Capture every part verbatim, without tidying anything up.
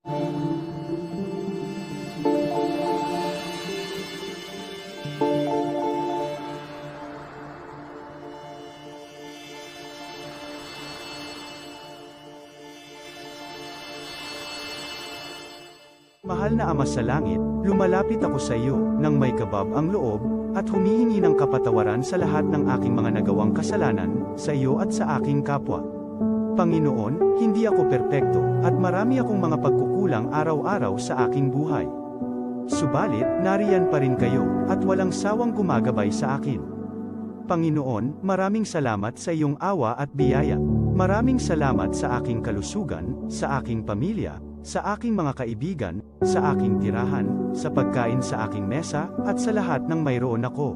Mahal na Ama sa Langit, lumalapit ako sa iyo nang may kabab ang loob, at humihingi ng kapatawaran sa lahat ng aking mga nagawang kasalanan, sa iyo at sa aking kapwa. Panginoon, hindi ako perpekto, at marami akong mga pagkukulang araw-araw sa aking buhay. Subalit, nariyan pa rin kayo, at walang sawang gumagabay sa akin. Panginoon, maraming salamat sa iyong awa at biyaya. Maraming salamat sa aking kalusugan, sa aking pamilya, sa aking mga kaibigan, sa aking tirahan, sa pagkain sa aking mesa, at sa lahat ng mayroon ako.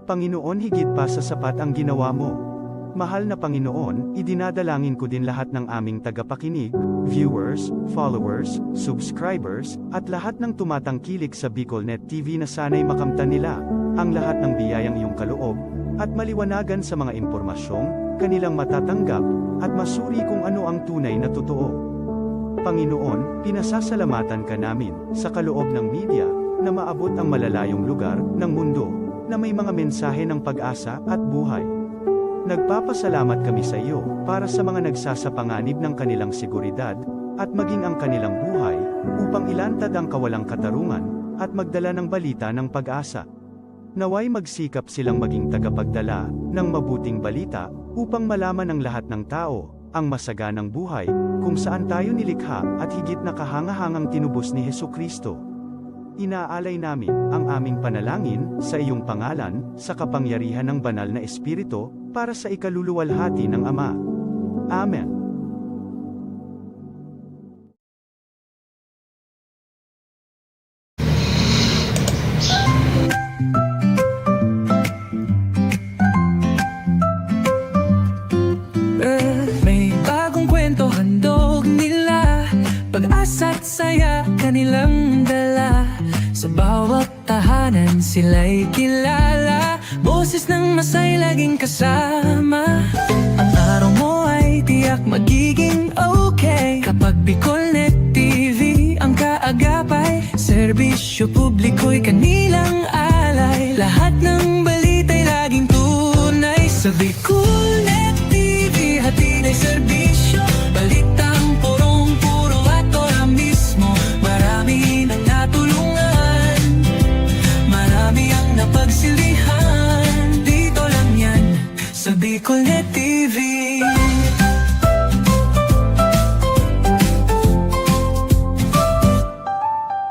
Panginoon, higit pa sa sapat ang ginawa mo. Mahal na Panginoon, idinadalangin ko din lahat ng aming tagapakinig, viewers, followers, subscribers, at lahat ng tumatangkilik sa BicolNet T V na sana'y makamtan nila ang lahat ng biyayang iyong kaloob at maliwanagan sa mga impormasyong kanilang matatanggap at masuri kung ano ang tunay na totoo. Panginoon, pinasasalamatan ka namin sa kaloob ng media na maabot ang malalayong lugar ng mundo na may mga mensahe ng pag-asa at buhay. Nagpapasalamat kami sa iyo para sa mga nagsasapanganib ng kanilang seguridad at maging ang kanilang buhay upang ilantad ang kawalang katarungan at magdala ng balita ng pag-asa. Nawa'y magsikap silang maging tagapagdala ng mabuting balita upang malaman ng lahat ng tao ang masaganang buhay kung saan tayo nilikha at higit na kahangahangang tinubos ni Jesu-Cristo. Inaalay namin ang aming panalangin sa iyong pangalan, sa kapangyarihan ng Banal na Espiritu, para sa ikaluluwalhati ng Ama. Amen. May bagong kwento handog nila, pag-asa't saya kanilang dala. Sa bawat tahanan sila'y kilala, boses ng masay laging kasama. Ang araw mo ay tiyak magiging okay kapag BicolNet T V ang kaagapay. Serbisyo publiko'y kanilang alay, lahat ng balita'y laging tunay. Sa BicolNet T V, hatid ay serbisyo, balitang purong-puro at ora mismo. Marami nang natulungan, marami ang napagsilbihan. Dito lang yan, sa BicolNet T V.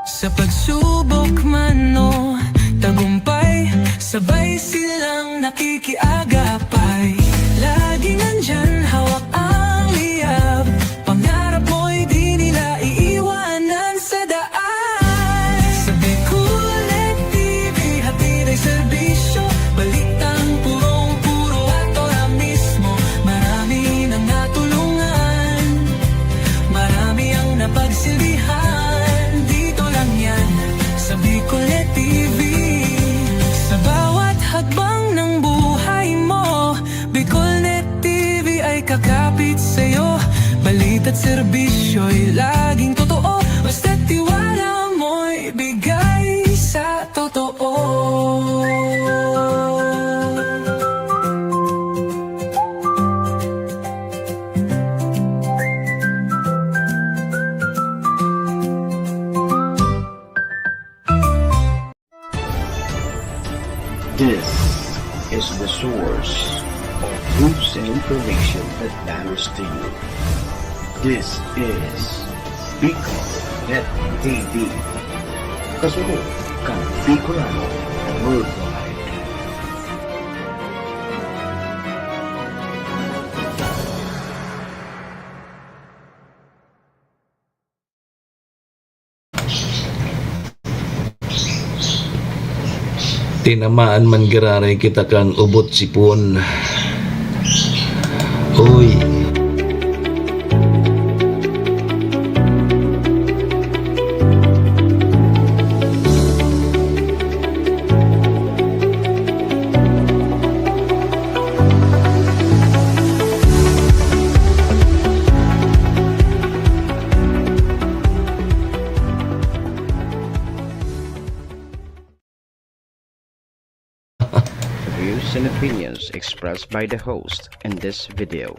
Sa pagsubok man o tagumpay, sabay silang nakikiagapay. Laging nandyan, hawak ang liyab, pangarap mo'y di nila iiwanan sa daan. Sa BicolNet T V, hatid ay serbisyo, balitang purong-puro at ora mismo. Marami nang natulungan, marami ang napagsilbihan. Dito lang yan, sa BicolNet T V. Sa bawat hakbang ng buhay mo, BicolNet T V ay kakapit sa'yo. Balita't serbisyo'y laging totoo, basta't tiwala mo'y bigay sa totoo. This is the source of news and information that matters to you. This is Bicol Net T V. Kasunod kan Bicolano Worldwide. Tinamaan man giraray kita kan ubot sipon. Uy. And opinions expressed by the host in this video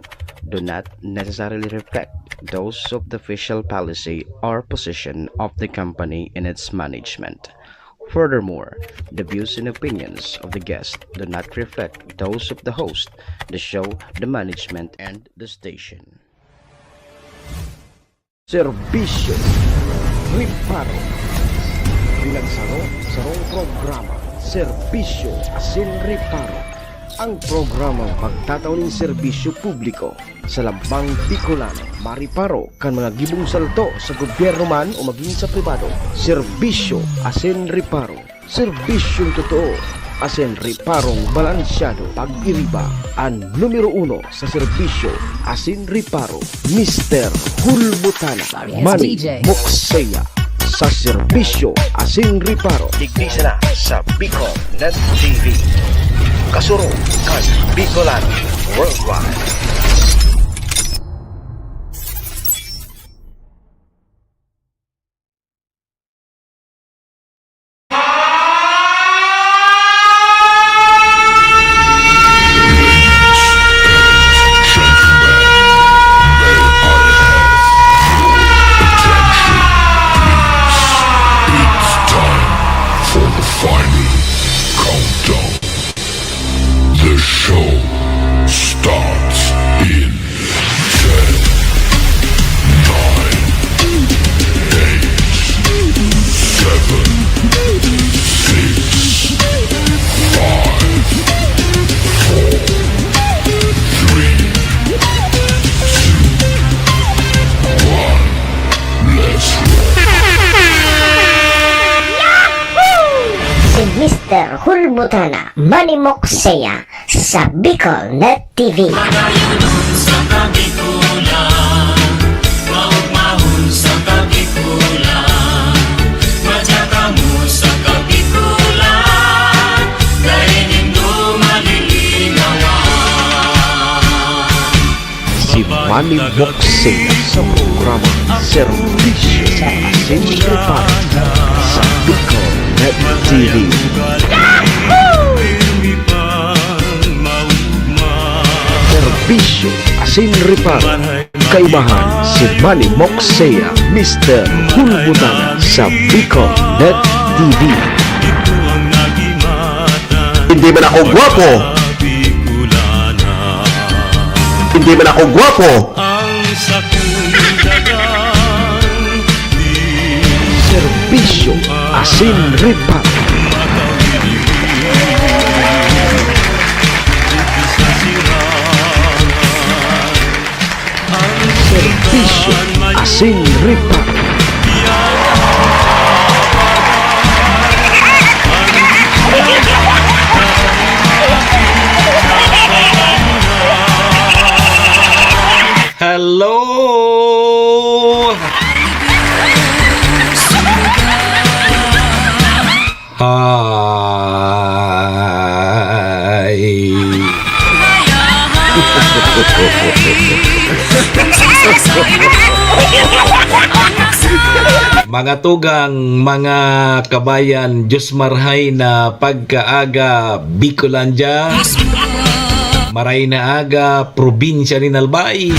do not necessarily reflect those of the official policy or position of the company and its management. Furthermore, the views and opinions of the guest do not reflect those of the host, the show, the management, and the station. Serbisyo, reparo. Pinagsaro-sarong programa, serbisyo asin reparo. Ang programang magtatao nin serbisyo publiko sa lambang Bicolano, mareparo kan mga gibong salto sa gobyerno man o magin sa pribado. Serbisyo asin reparo. Serbisyong totoo asin reparong balansyado. Pag-iriba, an numero uno sa serbisyo asin reparo, Mister Hulbutana, Sorry, it's Manny D J. Moksea, sa serbisyo asin reparo. Digdi sana sa Bicol Net T V. Kasurog kan Bicolano Worldwide. It's time for the final countdown. The show starts in ten, nine, eight, seven, six, five, four, three, two, one. Let's roll. Si Mister Hulbutana, Manny Moksea, sa Bicol Net T V. Madayunon sa Kabikulan, maugmahon sa Kabikulan, madya kamo sa Kabikulan, dai nindo malilinawan. Si Manny Moksea sa programa Serbisyo sa Asin Reparo sa Bicol Net T V. Serbisyo asin reparo. Kaibahan si Manny Moksea, Mister Hulbutana sa Bicol Net T V. Hindi man ako gwapo. Hindi man ako gwapo. Serbisyo asin reparo. Serbisyo asin reparo. Hello! Hi! Mga tugang, mga kabayan, Diyos marhay na pagkaaga, Bicolandia. Maray na aga, probinsya nin Albay.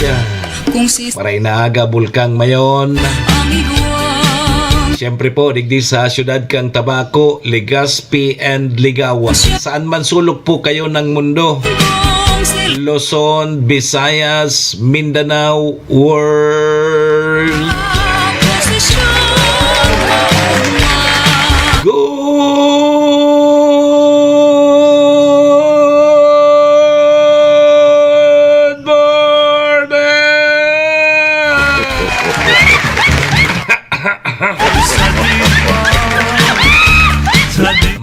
Kung si Maray na aga, Bulkang Mayon. Ang iguang. Siyempre po, digdi sa siyudad kang Tabaco, Legazpi, and Ligao. Saan man sulok po kayo ng mundo. Kung si Luzon, Visayas, Mindanao, World. Posisyon. Good morning!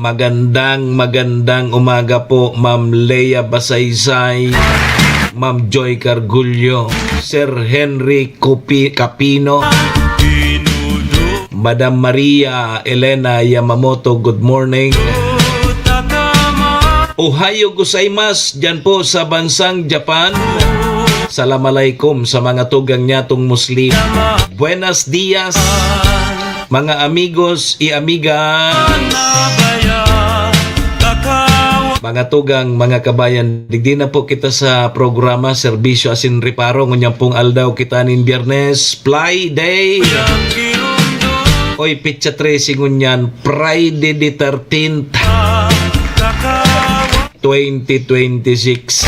Magandang, magandang umaga po, Ma'am Lea Basaysay, Ma'am Joy Cargullo, Sir Henry Copi-, Capino, Madam Maria Elena Yamamoto, good morning. Ohayo gozaimasu, diyan po sa bansang Japan. Salam alaikum sa mga tugang nyatong Muslim. Buenos dias, mga amigos y amigas. Mga tugang, mga kabayan, digdi na po kita sa programa, Serbisyo asin Reparo. Ngunyan pong aldaw kita nin Biyernes, Fly Day. Oy, petsa trese ngunyan, Friday the thirteenth, twenty twenty-six.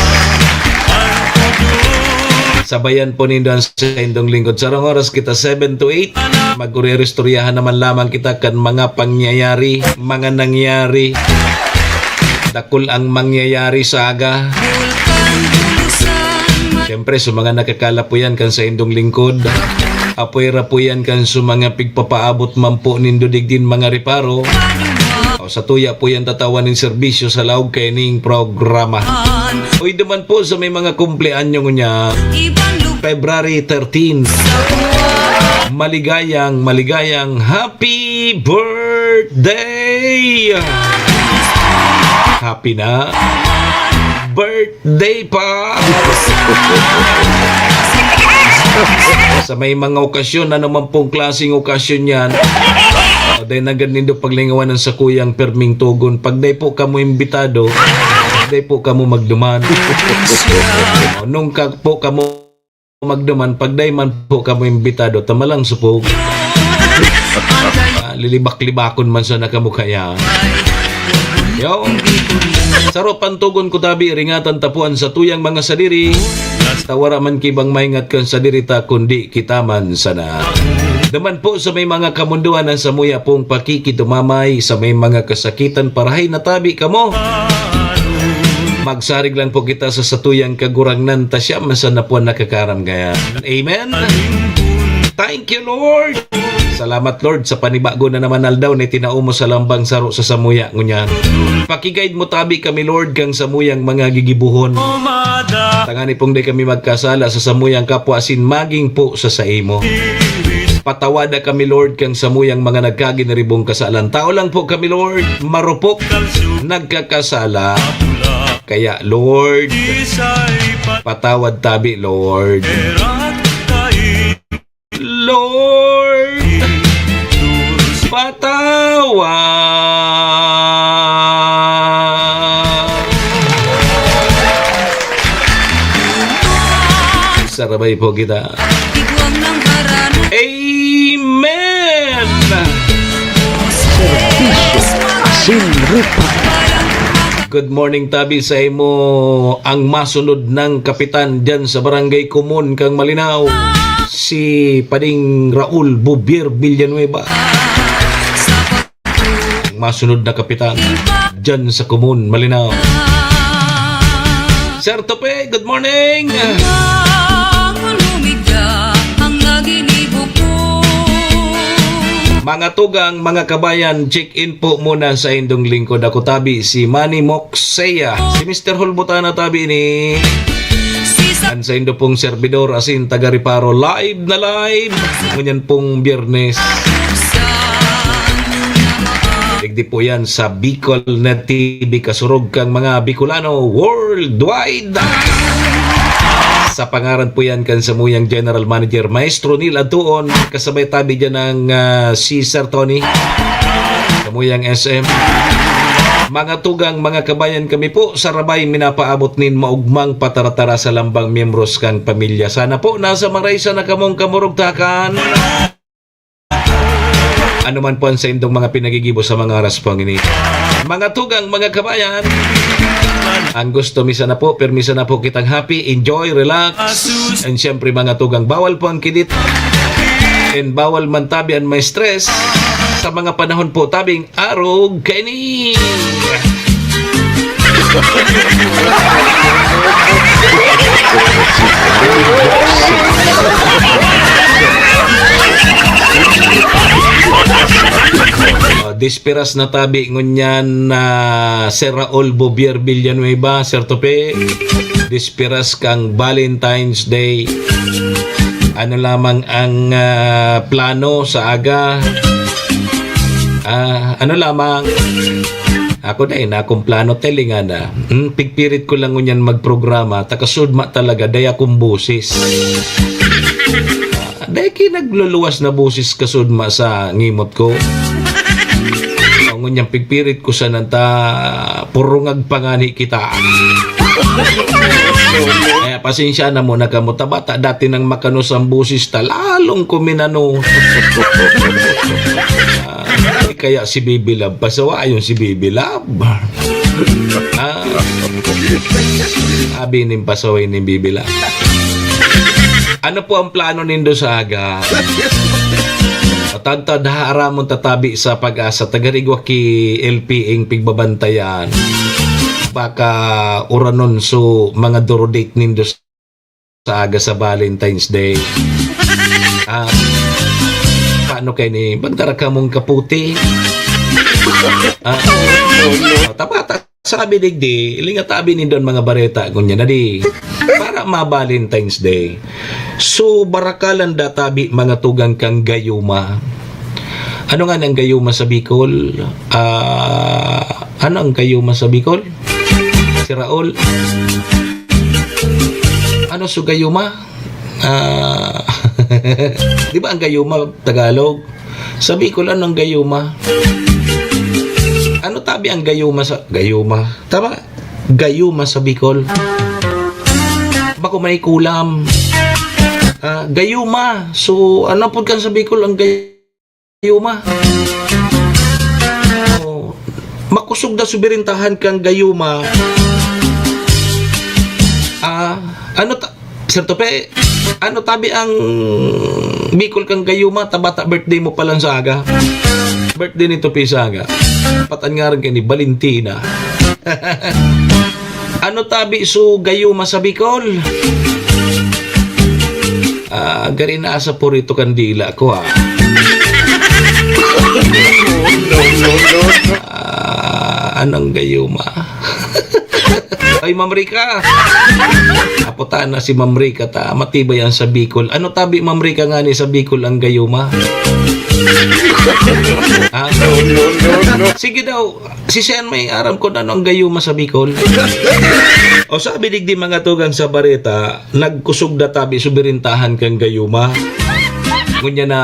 Sabayan po nindo an saindong lingkod. Sarong oras kita, seven to eight. Mag-ureristoryahan naman lamang kita kan mga pangyayari, mga nangyari. Dakul ang mangyayari sa aga. Siyempre, sa mga nakakalapo yan kan saindong lingkod. Apwera po yan kan sa mga pigpapaabot man po nindo digdin mga reparo. O sa tuya po yan tatawan nin serbisyo sa laog kaining programa. Uy, duman po sa may mga kumpleanyo ngunyan. February thirteen. Maligayang, maligayang happy birthday! Happy na birthday pa! Sa may mga okasyon, ano man pong klaseng okasyon yan, o dahil nanggad nindo paglingawan ng sakuyang perming tugon, pag dai po kamo imbitado, dai po kamo magduman. O, nung ka po kamo magduman, pag dai man po kamo imbitado, tamalang supog. Ah, lilibak-libakon man sana kamo kaya. Yo. Saro pantugon ko tabi, ringatan tapuan sa tuyang mga sadiri. Tawara man kibang maingat kan sadiri ta, kundi kita man sana. Duman po sa may mga kamundoan ang samuya pong pakikitumamay sa may mga kasakitan, parahay na tabi kamo. Magsarig lang po kita sa satuyang Kagurangnan, ta siya man sana po ang nakakaram kaya. Amen. Thank you, Lord. Salamat, Lord, sa panibago na naman aldaw na itinao mo sa lambang saro sa samuya ngunyan. Pakiguide mo tabi kami, Lord, kang samuyang mga gigibohon. Tangani pong di kami magkasala sa samuyang kapwa asin maging po sa saimo. Patawada kami, Lord, kang samuyang mga nagkaginiribong kasalan. Tao lang po kami, Lord, marupok, nagkakasala. Kaya, Lord, patawad tabi, Lord. Lord, patawad. Sarabay po kita. Amen! Serbisyo asin reparo. Good morning, tabi sa imo, ang masunod nang kapitan dyan sa Barangay Comon kang Malinao, si Pading Raul Bouvier Villanueva. Ang masunod na kapitan dyan sa Comon, Malinao. Sir Tope, good morning. Mga tugang, mga kabayan, check-in po muna sa indong lingkod. Ako tabi, si Manny Moxea. Si Mister Hulbutana tabi ni an saindo pong serbidor, asin taga Reparo, live na live. Ngunyan pong Biyernes. Digdi po yan sa Bicol Net T V, kasurog kang mga Bicolano worldwide. Sa pangaran po yan kan samuyang General Manager, Maestro Neil Adtuon, kasabay tabi dyan ang, ah, si Sir Tony. Samuyang S M. Mga tugang, mga kabayan, kami po sa Rabay minapaabot nin maugmang pataratara sa lambang miyembros kan pamilya. Sana po nasa maraysa na kamong kamurugtakan. Ano man po ang saindong mga pinagigibo sa mga oras pong ini. Mga tugang, mga kabayan, ang gusto mi sana po, permi sana po kitang happy, enjoy, relax. And syempre, mga tugang, bawal po ang kidit. And bawal man tabi an ma-stress sa mga panahon po tabing arog kaini. Oh, desperas na tabi ngunyan na Sir Raul Bouvier Villanueva, Sir Tope. Desperas kang Valentine's Day. Ano lamang ang, ah, plano sa aga? Ah, ano lamang? Ako na, eh, na akong plano, telingana. Hmm, pigpirit ko lang ngunyan magprograma, takasudma talaga, daya kong boses. Ah, daya kinagluluwas na boses kasudma sa ngimot ko. Ang Ngunyan pigpirit ko sana ta purungag pa ngani kita. Kaya pasensya na muna kamo ta bata, dati nang makanos ang boses ta, lalong kuminano. Ah, kaya si Bibi Love, pasawayon si Bibi Love. Ah, abi nin pasaway ni Bibi Love. Ano po ang plano nindo sa aga? Tadtad ha aramon tatabi sa Pag-asa, tagarigwa ki L P ing pigbabantayan. Baka uranon so mga durodate nindo sa aga sa Valentine's Day. Ah, paano kayo ni Bandara kamong kaputi? Ah, tama ta. Sabi digdi, ilinga tabi nindo an mga bareta, ngunyan na di. Para ma-Valentine's Day. So, barakalan da tabi mga tugang kang gayuma. Ano nga ang gayuma sa Bicol? Ah, ano ang gayuma sa Bicol? Si Raul. Ano so gayuma? Ah, di ba ang gayuma, Tagalog? Sa Bicol, ano ang gayuma? Ano tabi ang gayuma sa, gayuma? Tama? Gayuma sa Bicol. Bako may kulam. Ah, gayuma. So, ano po kan sa Bicol ang gayuma? Oh, makusog na subirintahan kang gayuma. Ah, ano ta-, Sir Tope, ano tabi ang Bicol kang gayuma, ta bata birthday mo pa lang sa aga. Birthday ni Tope sa aga. Patan nga rin kay ni Valentina. Ano tabi so gayuma sa Bicol? Ah, gari na sa purito kandila ko, ah. Ah, anong gayuma? Ay, Ma'am Rica. Aputan na si Ma'am Rica ta. Matibay ang sa Bicol. Ano tabi, Ma'am Rica, nga ni sa Bicol ang gayuma? Ha? Sige daw. Si Sen may aram kung ano ang gayuma sa Bicol. O sabi digdi mga tugang sa bareta, nagkusog na tabi subirintahan kang gayuma. Ngunyan na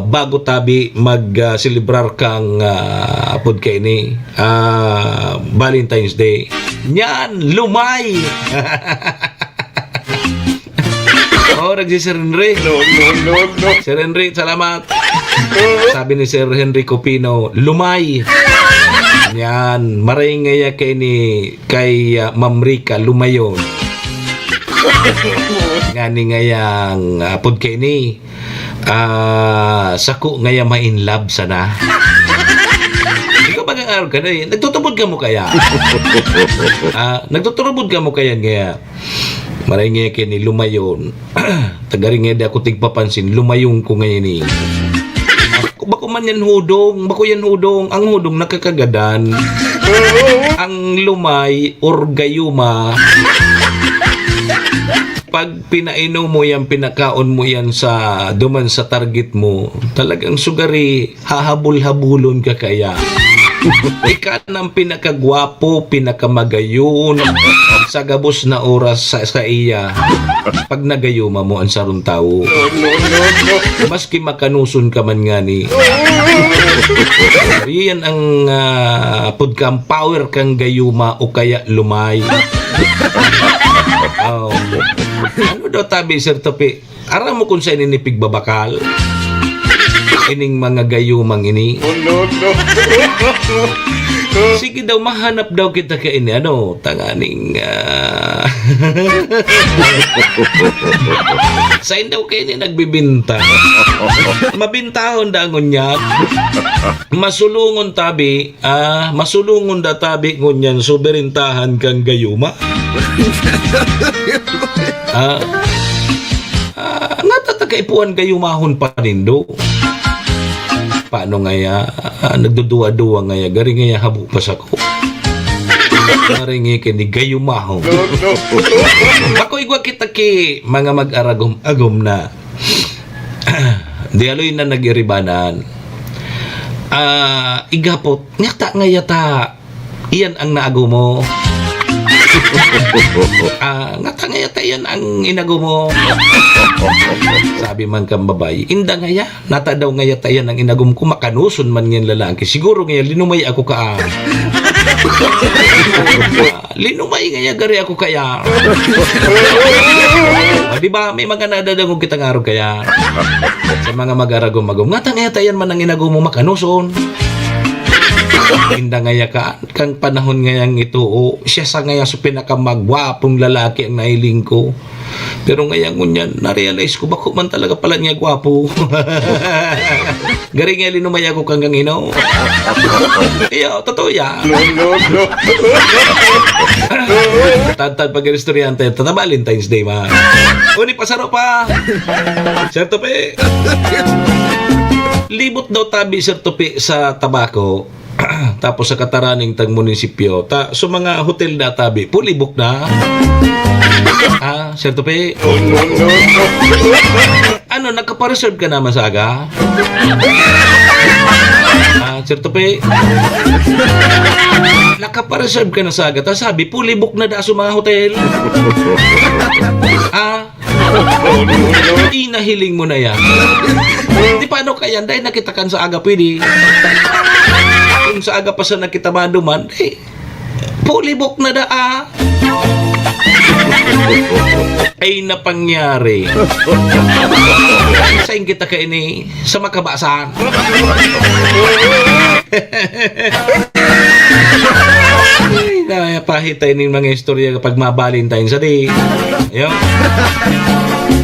bago tabi mag, ah, selebrar kang, ah, apod kaini, ah, Valentine's Day. Nyan, lumay! Oh, nagsi Sir Henry. No, no, no, no. Sir Henry, salamat. Sabi ni Sir Henry Cupino, "Lumay." Yan, maray ngaya kay ni, kay, ah, Ma'am Rica, lumayon. Ngani ngayang, ah, apod kaini, ah, sako ngaya ma-in love sana. Ikaw bagang araw ka na eh. Nagtutubod ka mo kaya? Ah, nagtutubod ka mo kaya ngaya? Maray ngaya kini lumayon. Tagaring ngaya di ako tigpapansin, lumayon ko ngayon eh. Bako, bako man yan hudong, bako yan hudong. Ang hudong nakakagadan. Ang lumay or gayuma, pag pinainom mo yan, pinakaon mo yan sa duman sa target mo, talagang sugari, hahabol-habulon ka kaya. Ika nang pinakagwapo, pinakamagayon sa gabos na oras sa, sa iya. Pag nagayuma mo ang sarong tawo. No, no, no, no. Maski makanuson ka man ngani. Iyan ang, ah, apod kang power kang gayuma o kaya lumay. Oh. Ano daw tabi, Sir Topi? Aram mo kung saan ini pigbabakal? Ining mga gayumang ini. Oh, no, no. Sige daw, mahanap daw kita kaini, ano, tanganing, ah, sain daw kaini nagbibinta. Mabintahon da ngunyan. Masulungon tabi, ah, masulungon da tabi ngunyan, subirintahan kang gayuma. Ah, Ah, ngata ta kaipuhan gayumahon pa nindo. Paano ngaya? Ah, nagduduwa-duwa ngaya, gari ngaya habo pa sako. Maringi ka ni gayumahon. Ako igwa kita ki mga mag-aragom-agom na. Di aloy na nag-iribanan. Ah, igapot, ngata ngaya ta. Iyan ang naago mo. Ah, ngata ngaya ta iyan ang inagom mo. Sabi man kan babae, inda ngaya, ngata daw ngaya ta iyan ang inagom ko, makanuson man ngan lalaki. Siguro ngaya, linumay ako ka. Ah, linumay ngaya gari ako kaya. O, di ba, may mga nadadangog kita nga arog kaya. Sa mga mag-aragom-agom, ngata ngaya ta iyan man ang inagom mo, makanuson. Inda ngaya ka, kan panahon ngayang ito, o, siya sa ngaya sa pinakamagwapong lalaki ang nahiling ko. Pero ngaya ngunyan, na-realize ko, bako man talaga pala niya gwapo. Gari nga linumay ako kang gangino. Iyo, totoo yan. No, no, no. Tadtad pag-istoryante, tata Valentine's Day, ma. Uni pa, saro pa. Sir Tupi. Libot daw tabi, Sir Tupi, sa tabako. Tapos sa kataraning tang munisipyo, ta, sa mga hotel na tabi, fully book na. Ah, Sir Tupi? Ano, nakapareserve ka naman sa aga? Ah, Sir Tupi? Nakapareserve ka na sa aga, ta sabi, fully book na da sa mga hotel. Ah, Inahiling mo na yan. Di paano kaya? Dahil nakita kan sa aga pwede. Kung sa aga pa sa nakita maduman, eh, fully book na da, ah. Ay, napangyari. Sain kita kaini sa makabasan. Ay, napahita ining mga istorya kapag ma-Valentine's Day. Yo.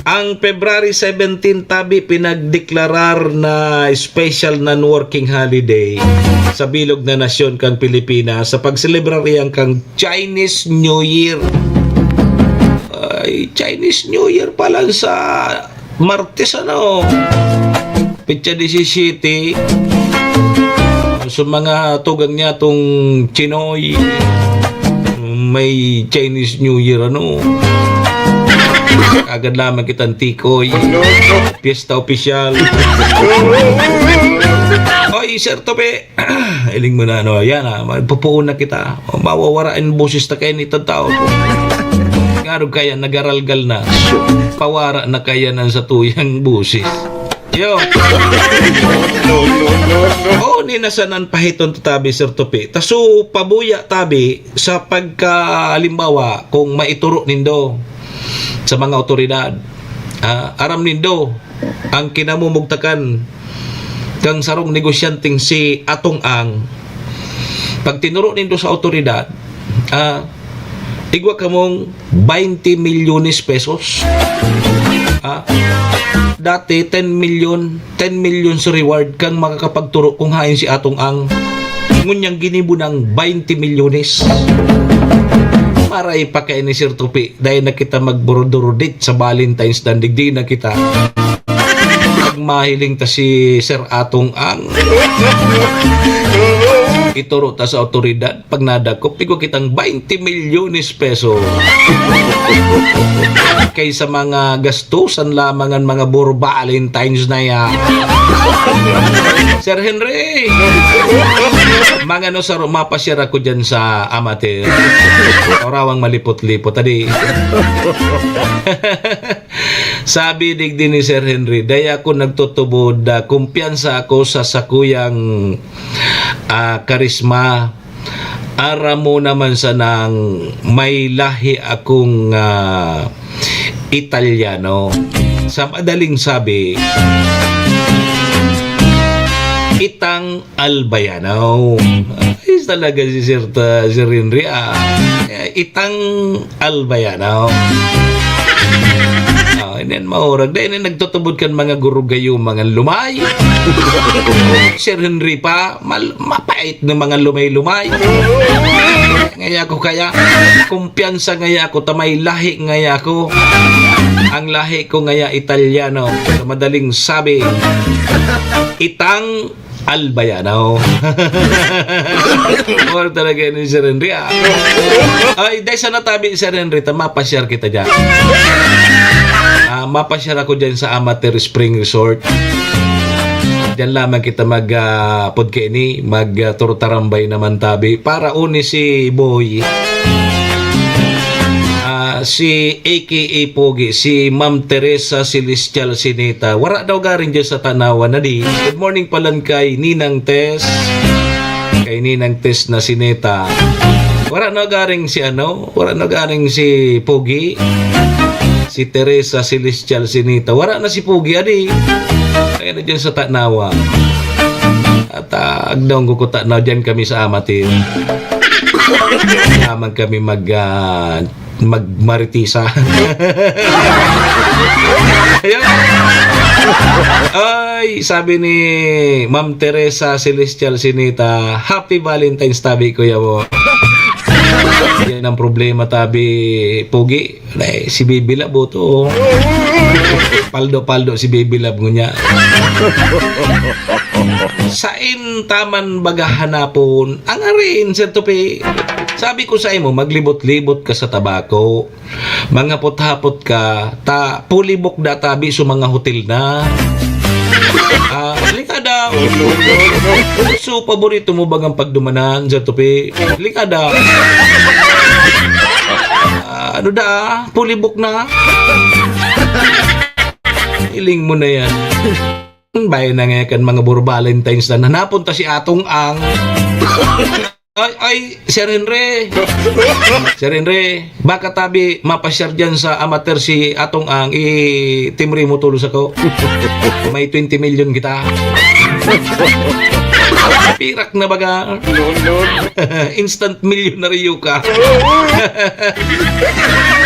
Ang February seventeen tabi pinagdeklarar na special non-working holiday sa bilog na nasyon kan Pilipinas sa pagselebrar iyan kan Chinese New Year. Ay, Chinese New Year pa lang sa Martes, ano? Petsa disisiyete. Sa mga tugang niya tong Chinoy, may Chinese New Year, ano? Agad lamang kitang tikoy. Piyesta opisyal. Oy, Sir Tope. Hiling mo na, ano, yan, ah, magpupuon na kita. O, mawawara ang boses ta kaini tao. Ngarog kaya, nagaralgal na. Pawara na kaya nan satuyang boses. Yo. No, no, no, no. Oh, ni nasanan pahiton ta tabi, Sir Tope. Ta so, pabuya tabi sa pagka, halimbawa, kung maituro nindo sa mga awtoridad, ah, aram nindo, ang kinamumugtakan kan sarong negosyanteng si Atong Ang, pag tinuro nindo sa awtoridad, ah, igwa kamong baynte milyones pesos. Ah, dati, ten milyon, ten milyon sa reward kang makakapagturo kung hain si Atong Ang. Ngunyan ginibo ng baynte milyones. Maray pa kay ni Sir Tupi. Dai na kita magburudurudit sa Valentine's dan digdi na kita. Pag mahiling ta si Sir Atong Ang, ituro ta sa awtoridad, pag nadakop, igwa kitang baynte milyones peso. Kaysa mga gastusan lamang ang mga buro Valentine's na yan. Sir Henry! Mangano sa ro-, mapasyar ako dyan sa amateur. Orawang malipot-lipot, adi. Sabi digdi ni Sir Henry, "Dai ako nagtutubod, ah, kumpiyansa ako sa sakuyang, ah, karisma. Aram mo naman sanang may lahi akong, ah, Italiano." Sa madaling sabi, itang Albayano. Ayos talaga si Sir, ta-, Sir Henry, ah. Eh, itang Albayano. Ah, iyan maurag. Dai na nagtutubod kan mga guro gayo, mga lumay. Sir Henry pa, mal-, mapait na mga lumay-lumay. Ngaya ko kaya, kumpiyansa ngaya ako, ta may lahi ngaya ako. Ang lahi ko ngaya Italiano. Sa madaling sabi, itang Albayano. Or talaga ni Sir Henry, ah. Ay, dahil sa natabi, Sir Henry, ta mapasyar kita dyan. Ah, mapasyar ako dyan sa Amateur Spring Resort. Diyan lamang kita mag, ah, pod kaini, mag, ah, turtarambay naman tabi. Para uni si Boy. si A K A Pogi, si Ma'am Teresa Celestial Sinita. Wara daw garing dyan sa Tanawan na di. Good morning palan kay Ninang Tess. Kay Ninang Tess na Sinita. Wara na garing si ano, wara na garing si Pogi. Si Teresa Celestial Sinita. Wara na si Pogi, adi. Kaya na dyan sa Tanawan. At ah, agdong ko kutanaw dyan kami sa Amatir. Naman kami mag, ah, magmaritisa. Ayun. Ay, sabi ni Ma'am Teresa Celestial Sinita, "Happy Valentine's, tabi, kuya mo." Yan ang problema, tabi, Pogi. Ay, si Bibi Lab, oh, to, oh. Paldo-paldo si Bibi Lab, ngunya. Sain taman baga hanapon ang arin, Sir Tupi? Sabi ko sa imo, maglibot-libot ka sa tabako. Manghapot-hapot ka, ta pulibok da tabi sa mga hotel na. Ah, lika daw. So, paborito mo bagang pagdumanan, Sir Tupi? Lika daw. Ah, ano da, pulibok na? Iling mo na yan. Bayan na nga kan mga Buro Valentines na nanapon ta si Atong Ang. Ay, ay, Sir Henry. Sir Henry, baka tabi mapasyar dyan sa Amater si Atong Ang, itimri mo tulos ako. May twenty million kita. Pirak na baga. Instant milyonaryo ka.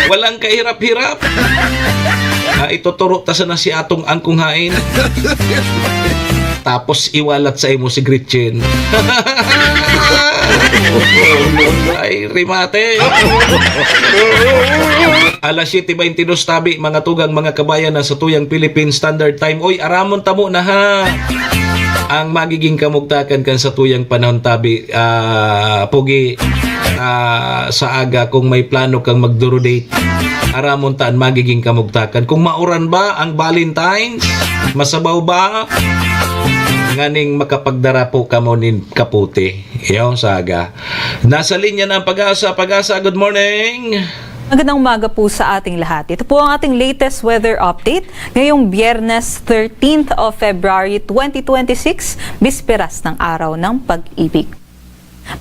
Walang kahirap-hirap. Ah, ituturo ta sana si Atong Ang kung hain. Tapos iwalat sa imo si Gretchen. Ay, remate. Alas siyete beintidos tabi, mga tugang, mga kabayan, na sa tuyang Philippine Standard Time. Oy, aramon tamo na, ha. Ang magiging kamugtakan kan sa tuyang panahon tabi, ah, Pogi, ah, sa aga, kung may plano kang magduro-date, aramon ta an magiging kamugtakan. Kung mauran ba ang Valentine's, masabaw ba, nganing makapagdara po kamo nin kapote. Iyo, sa aga. Nasa linya na ang Pag-asa. Pag-asa, good morning. Magandang umaga po sa ating lahat. Ito po ang ating latest weather update ngayong Biyernes, thirteenth of February twenty twenty-six, bisperas ng Araw ng Pag-ibig.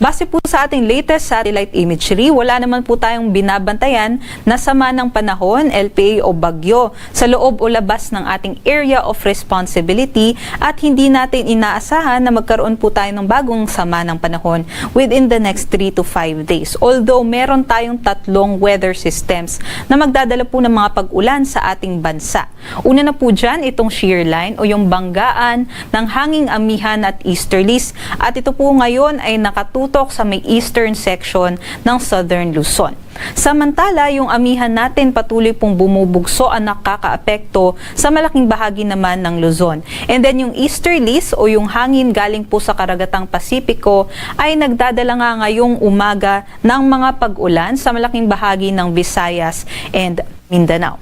Base po sa ating latest satellite imagery, wala naman po tayong binabantayan na sama ng panahon, L P A o bagyo, sa loob o labas ng ating area of responsibility at hindi natin inaasahan na magkaroon po tayo ng bagong sama ng panahon within the next three to five days. Although meron tayong tatlong weather systems na magdadala po ng mga pag-ulan sa ating bansa. Una na po dyan itong shear line o yung banggaan ng hanging amihan at easterlies. At ito po ngayon ay nakatutok sa may eastern section ng Southern Luzon. Samantala, yung amihan natin patuloy pong bumubugso ang nakakaapekto sa malaking bahagi naman ng Luzon. And then yung easterlies o yung hangin galing po sa karagatang Pasipiko ay nagdadala nga ngayong umaga ng mga pag-ulan sa malaking bahagi ng Visayas and Mindanao.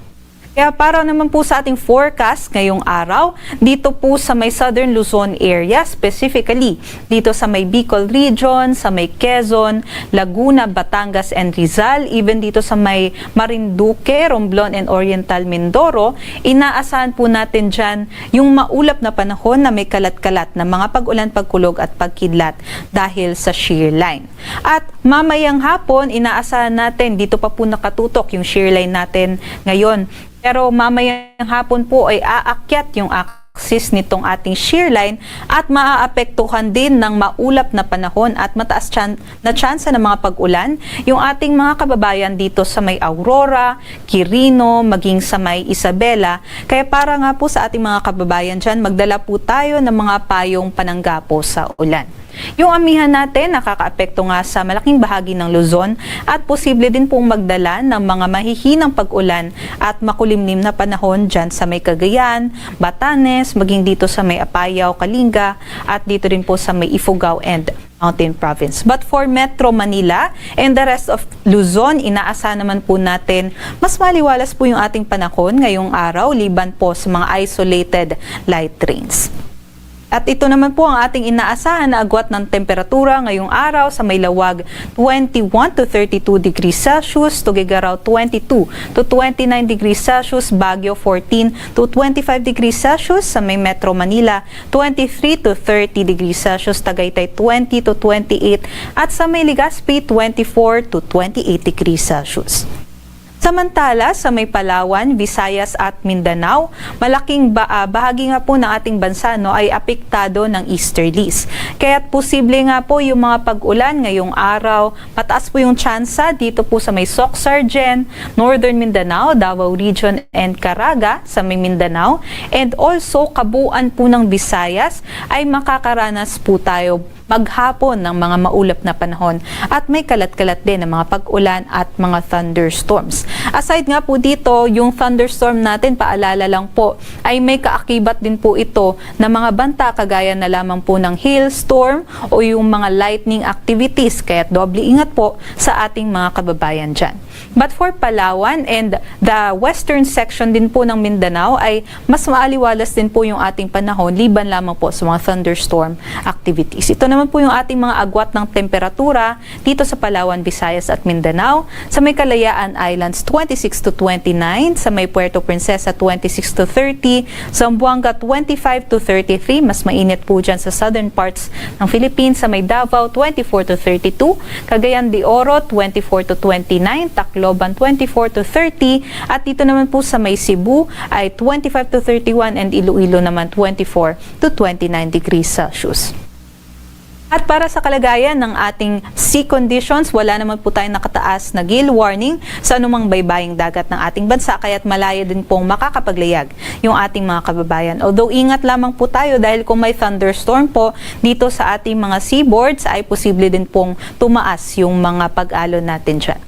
Kaya para naman po sa ating forecast ngayong araw, dito po sa may Southern Luzon area, specifically dito sa may Bicol Region, sa may Quezon, Laguna, Batangas, and Rizal, even dito sa may Marinduque, Romblon, and Oriental Mindoro, inaasahan po natin dyan yung maulap na panahon na may kalat-kalat na mga pag-ulan, pagkulog at pagkidlat dahil sa shear line. At mamayang hapon, inaasahan natin dito pa po nakatutok yung shear line natin ngayon. Pero mamayang hapon po ay aakyat yung axis nitong ating shear line at maaapektuhan din ng maulap na panahon at mataas tsan-, na tsansa ng mga pag-ulan yung ating mga kababayan dito sa may Aurora, Quirino, maging sa may Isabela. Kaya para nga po sa ating mga kababayan dyan, magdala po tayo ng mga payong pananggapo sa ulan. Yung amihan natin nakakaapekto nga sa malaking bahagi ng Luzon at posible din pong magdala ng mga mahihinang pag-ulan at makulimlim na panahon dyan sa may Cagayan, Batanes, maging dito sa may Apayao, Kalinga, at dito rin po sa may Ifugao and Mountain Province. But for Metro Manila and the rest of Luzon, inaasahan naman po natin mas maliwalas po yung ating panahon ngayong araw, liban po sa mga isolated light rains. At ito naman po ang ating inaasahan na agwat ng temperatura ngayong araw: sa may Laoag, twenty-one to thirty-two degrees Celsius, Tuguegarao, twenty-two to twenty-nine degrees Celsius, Baguio, fourteen to twenty-five degrees Celsius, sa may Metro Manila, twenty-three to thirty degrees Celsius, Tagaytay, twenty to twenty-eight, at sa may Legazpi, twenty-four to twenty-eight degrees Celsius. Samantala, sa may Palawan, Visayas at Mindanao, malaking ba-, ah, bahagi nga po ng ating bansa, no, ay apektado ng easterlies. Kaya't posible nga po yung mga pag-ulan ngayong araw. Mataas po yung tsansa dito po sa may Soc-Sargen, Northern Mindanao, Davao Region, and Caraga sa may Mindanao, and also kabuuan po ng Visayas ay makakaranas po tayo maghapon ng mga maulap na panahon at may kalat-kalat din ng mga pag-ulan at mga thunderstorms. Aside nga po dito, yung thunderstorm natin, paalala lang po, ay may kaakibat din po ito na mga banta kagaya na lamang po ng hailstorm o yung mga lightning activities. Kaya doble ingat po sa ating mga kababayan dyan. But for Palawan and the western section din po ng Mindanao ay mas maaliwalas din po yung ating panahon, liban lamang po sa mga thunderstorm activities. Ito naman po yung ating mga agwat ng temperatura dito sa Palawan, Visayas at Mindanao. Sa may Kalayaan Islands, twenty-six to twenty-nine. Sa may Puerto Princesa, twenty-six to thirty. Zamboanga, twenty-five to thirty-three. Mas mainit po dyan sa southern parts ng Philippines. Sa may Davao, twenty-four to thirty-two. Cagayan de Oro, twenty-four to twenty-nine. Tacloban, twenty-four to thirty. At dito naman po sa may Cebu ay twenty-five to thirty-one, and Iloilo naman, twenty-four to twenty-nine degrees Celsius. At para sa kalagayan ng ating sea conditions, wala naman po tayong nakataas na gale warning sa anumang baybaying dagat ng ating bansa, kaya't malaya din pong makakapaglayag yung ating mga kababayan. Although ingat lamang po tayo, dahil kung may thunderstorm po dito sa ating mga seaboards, ay posible din pong tumaas yung mga pag-alon natin dyan.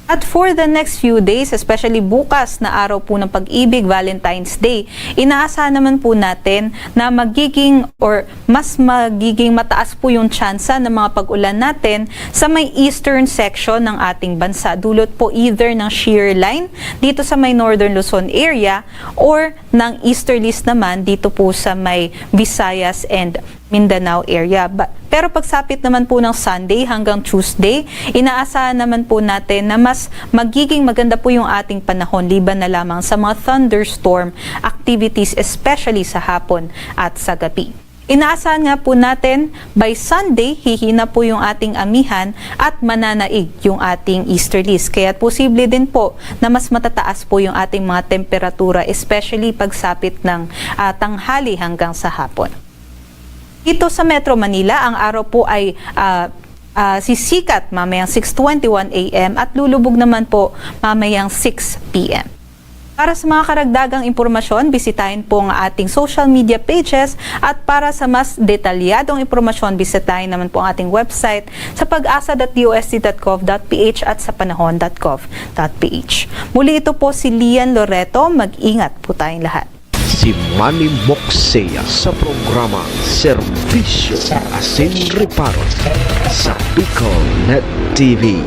At for the next few days, especially bukas na araw po ng Pag-ibig, Valentine's Day, inaasahan naman po natin na magiging or mas magiging mataas po yung tsansa ng mga pag-ulan natin sa may eastern section ng ating bansa. Dulot po either ng shear line dito sa may northern Luzon area or ng easterlies naman dito po sa may Visayas and Mindanao area. Ba-, pero pagsapit naman po ng Sunday hanggang Tuesday, inaasahan naman po natin na mas magiging maganda po yung ating panahon, liban na lamang sa mga thunderstorm activities, especially sa hapon at sa gabi. Inaasahan nga po natin, by Sunday, hihina po yung ating amihan at mananaig yung ating easterlies. Kaya posible din po na mas matataas po yung ating mga temperatura, especially pagsapit ng, ah, tanghali hanggang sa hapon. Dito sa Metro Manila, ang araw po ay, ah, ah, sisikat mamayang six twenty-one A M at lulubog naman po mamayang six P M. Para sa mga karagdagang impormasyon, bisitahin po ang ating social media pages, at para sa mas detalyadong impormasyon, bisitahin naman po ang ating website sa pag-asa dot D O S T dot gov dot P H at sa panahon dot gov dot P H. Muli, ito po si Lian Loreto. Mag-ingat po tayong lahat. Si Manny Moksea sa programa Serbisyo Asin Reparo sa Bicol Net T V.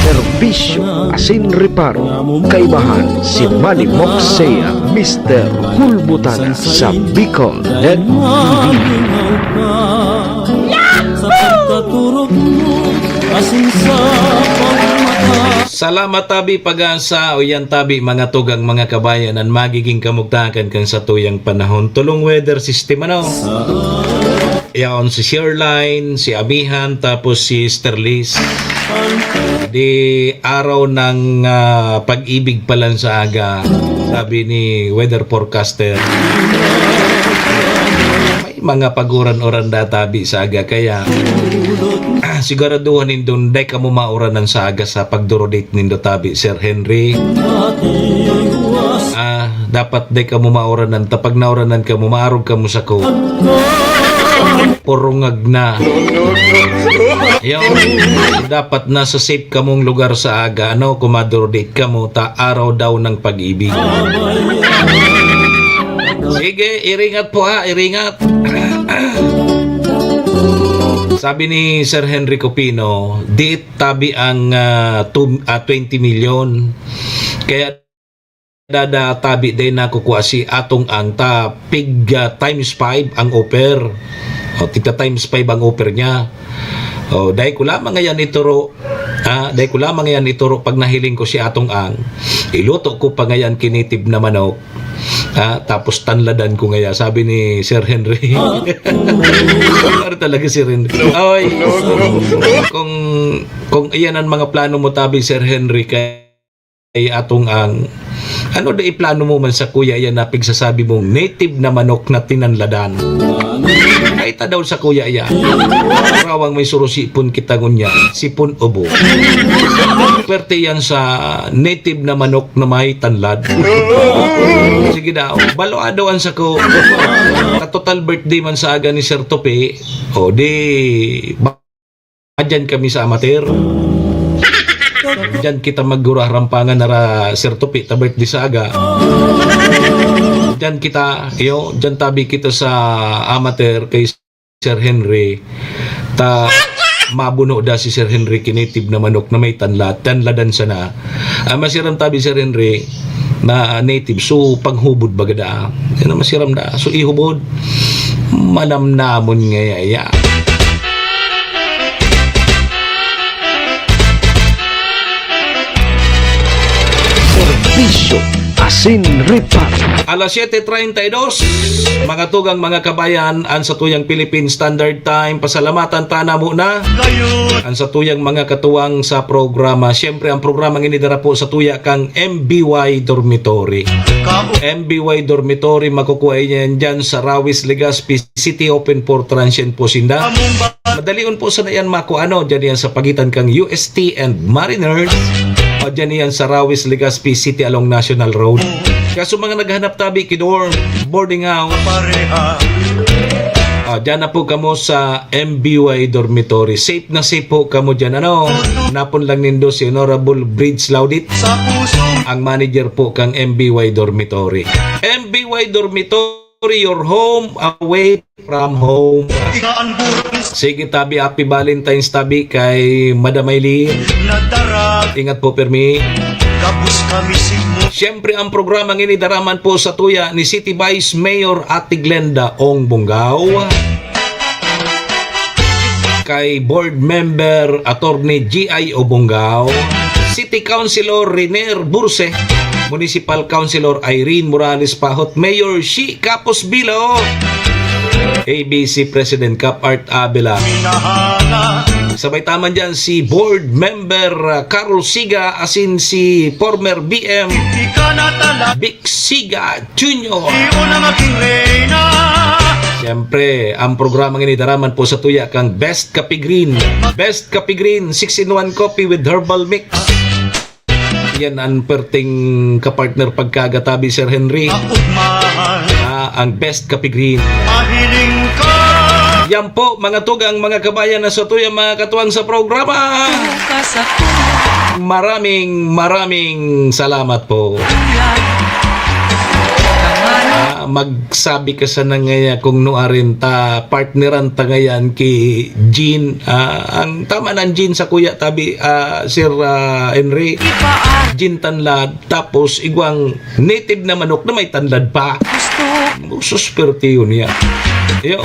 Serbisyo Asin Reparo, kaibahan si Manny Moksea, Mister Hulbutana sa Bicol Net T V. Sa pagkaturog mo, asin sa pagmata. Salamat tabi Pag-asa, o yan tabi mga tugang, mga kabayan, an magiging kamugtakan kan satuyang panahon. Tulong weather system, ano? Yaon si Shearline, si Amihan, tapos si Sterlis. Di araw ng, ah, pag-ibig pa lang sa aga, sabi ni weather forecaster. May mga pag-uran-uran da tabi sa aga, kaya siguraduhan nindong dai kamo mauranan sa aga sa pagduro-date nindo tabi, Sir Henry. Ah, dapat dai kamo mauranan. Ta pag nauranan kamo, maarog kamo sako. Purungag na. Yun. Dapat nasa safe kamong lugar sa aga, ano, kung maduro-date kamo, ta araw daw ng pag-ibig. Sige, iringat po ha, iringat. Sabi ni Sir Henry Cupino, date tabi ang, ah, two, ah, twenty million. Kaya dada tabi dai nakukua si Atong Ang ta pig, ah, times five ang offer. O, tita times five ang offer niya. O, dai ko lamang ngayan ituro, ah, dai ko lamang ngayan ituro pag nahiling ko si Atong Ang. Iluto ko pa ngayan kinitib na manok. Ah, tapos tanladan ko ngaya, sabi ni Sir Henry. Ano talaga si Sir Henry? Oy, kung, kung iyan ang mga plano mo, tabi, Sir Henry, kay Atong Ang, ano da iplano mo man sa kuya yan na pigsasabi mong native na manok na tinanladan? Ay, ta daw sa kuya yan. Rawang may surusi pun kita ngunyan, sipon ubo. Pwerte yan sa native na manok na may tanlad. Sige daw, balo adaw ang sako. Sa total birthday man sa aga ni Sir Tope, o di, ba-, dyan kami sa amateur. Dyan kita magguraharampangan nara Sir Tope, ta birthday sa aga. Dyan kita, iyo, dyan tabi kita sa amateur kay Sir Henry. Ta mabuno da si Sir Henry kinitib na manok na may tanlad, tanladan sana. Ah, masiram tabi, Sir Henry, na native, so panghubod baga da. Yan ang masiram da. So ihubod, manamnamon ngaya ya. Serbisyo asin reparo. Alas siete treinta y dos, mga tugang, mga kabayan, an satuyang Philippine Standard Time. Pasalamatan ta na muna an satuyang mga katuwang sa programa. Siyempre, ang programang ini dara po satuya kang M B Y Dormitory. M B Y Dormitory, makukuha niyan dyan sa Rawis, Legazpi City, open for transient po sinda. Madalion po sana yan makuha, ano, dyan yan sa pagitan kang U S T and Mariners. O dyan yan sa Rawis, Legazpi City along National Road. Kaso mga naghanap tabi ki dorm, boarding house. Ah, dyan na po kamo sa M B Y Dormitory. Safe na safe po kamo dyan, ano. Napon lang nindo si Honorable Bridge Laudit, ang manager po kang M B Y Dormitory. M B Y Dormitory, your home away from home. Sige tabi, happy Valentine's tabi kay Madam Aileen. Ingat po, permi. Siyempre, ang programang ini dara man po satuya ni City Vice Mayor Ate Glenda Ong Bongao, kay Board Member Attorney G I Obongao, City Councilor Renier Burse, Municipal Councilor Irene Morales Pahot, Mayor Shi Capos Bilo, A B C President Cap Art Abela. Sabay ta man dyan si Board Member, uh, Carol Siga, asin si former B M Vic Siga Junior. Siyempre, ang programang ini dara man po satuya kang Best Kape Green. Best Kape Green, six-in-one coffee with herbal mix. Yan ang perting kapartner pagkagatabi, Sir Henry. Ah, ang Best Kape Green. Yan po, mga tugang, mga kabayan na satuya, mga katuwang sa programa. Maraming, maraming salamat po. Ah, magsabi ka sana ngaya kung nuarin ta, partneran ta ngayan ki Jean. Ah, ang tama ng Jean sa kuya tabi, ah, Sir, ah, Henry. Jean Tanlad, tapos igwang native na manok na may tanlad pa. Sus, perti yun niya. Yo.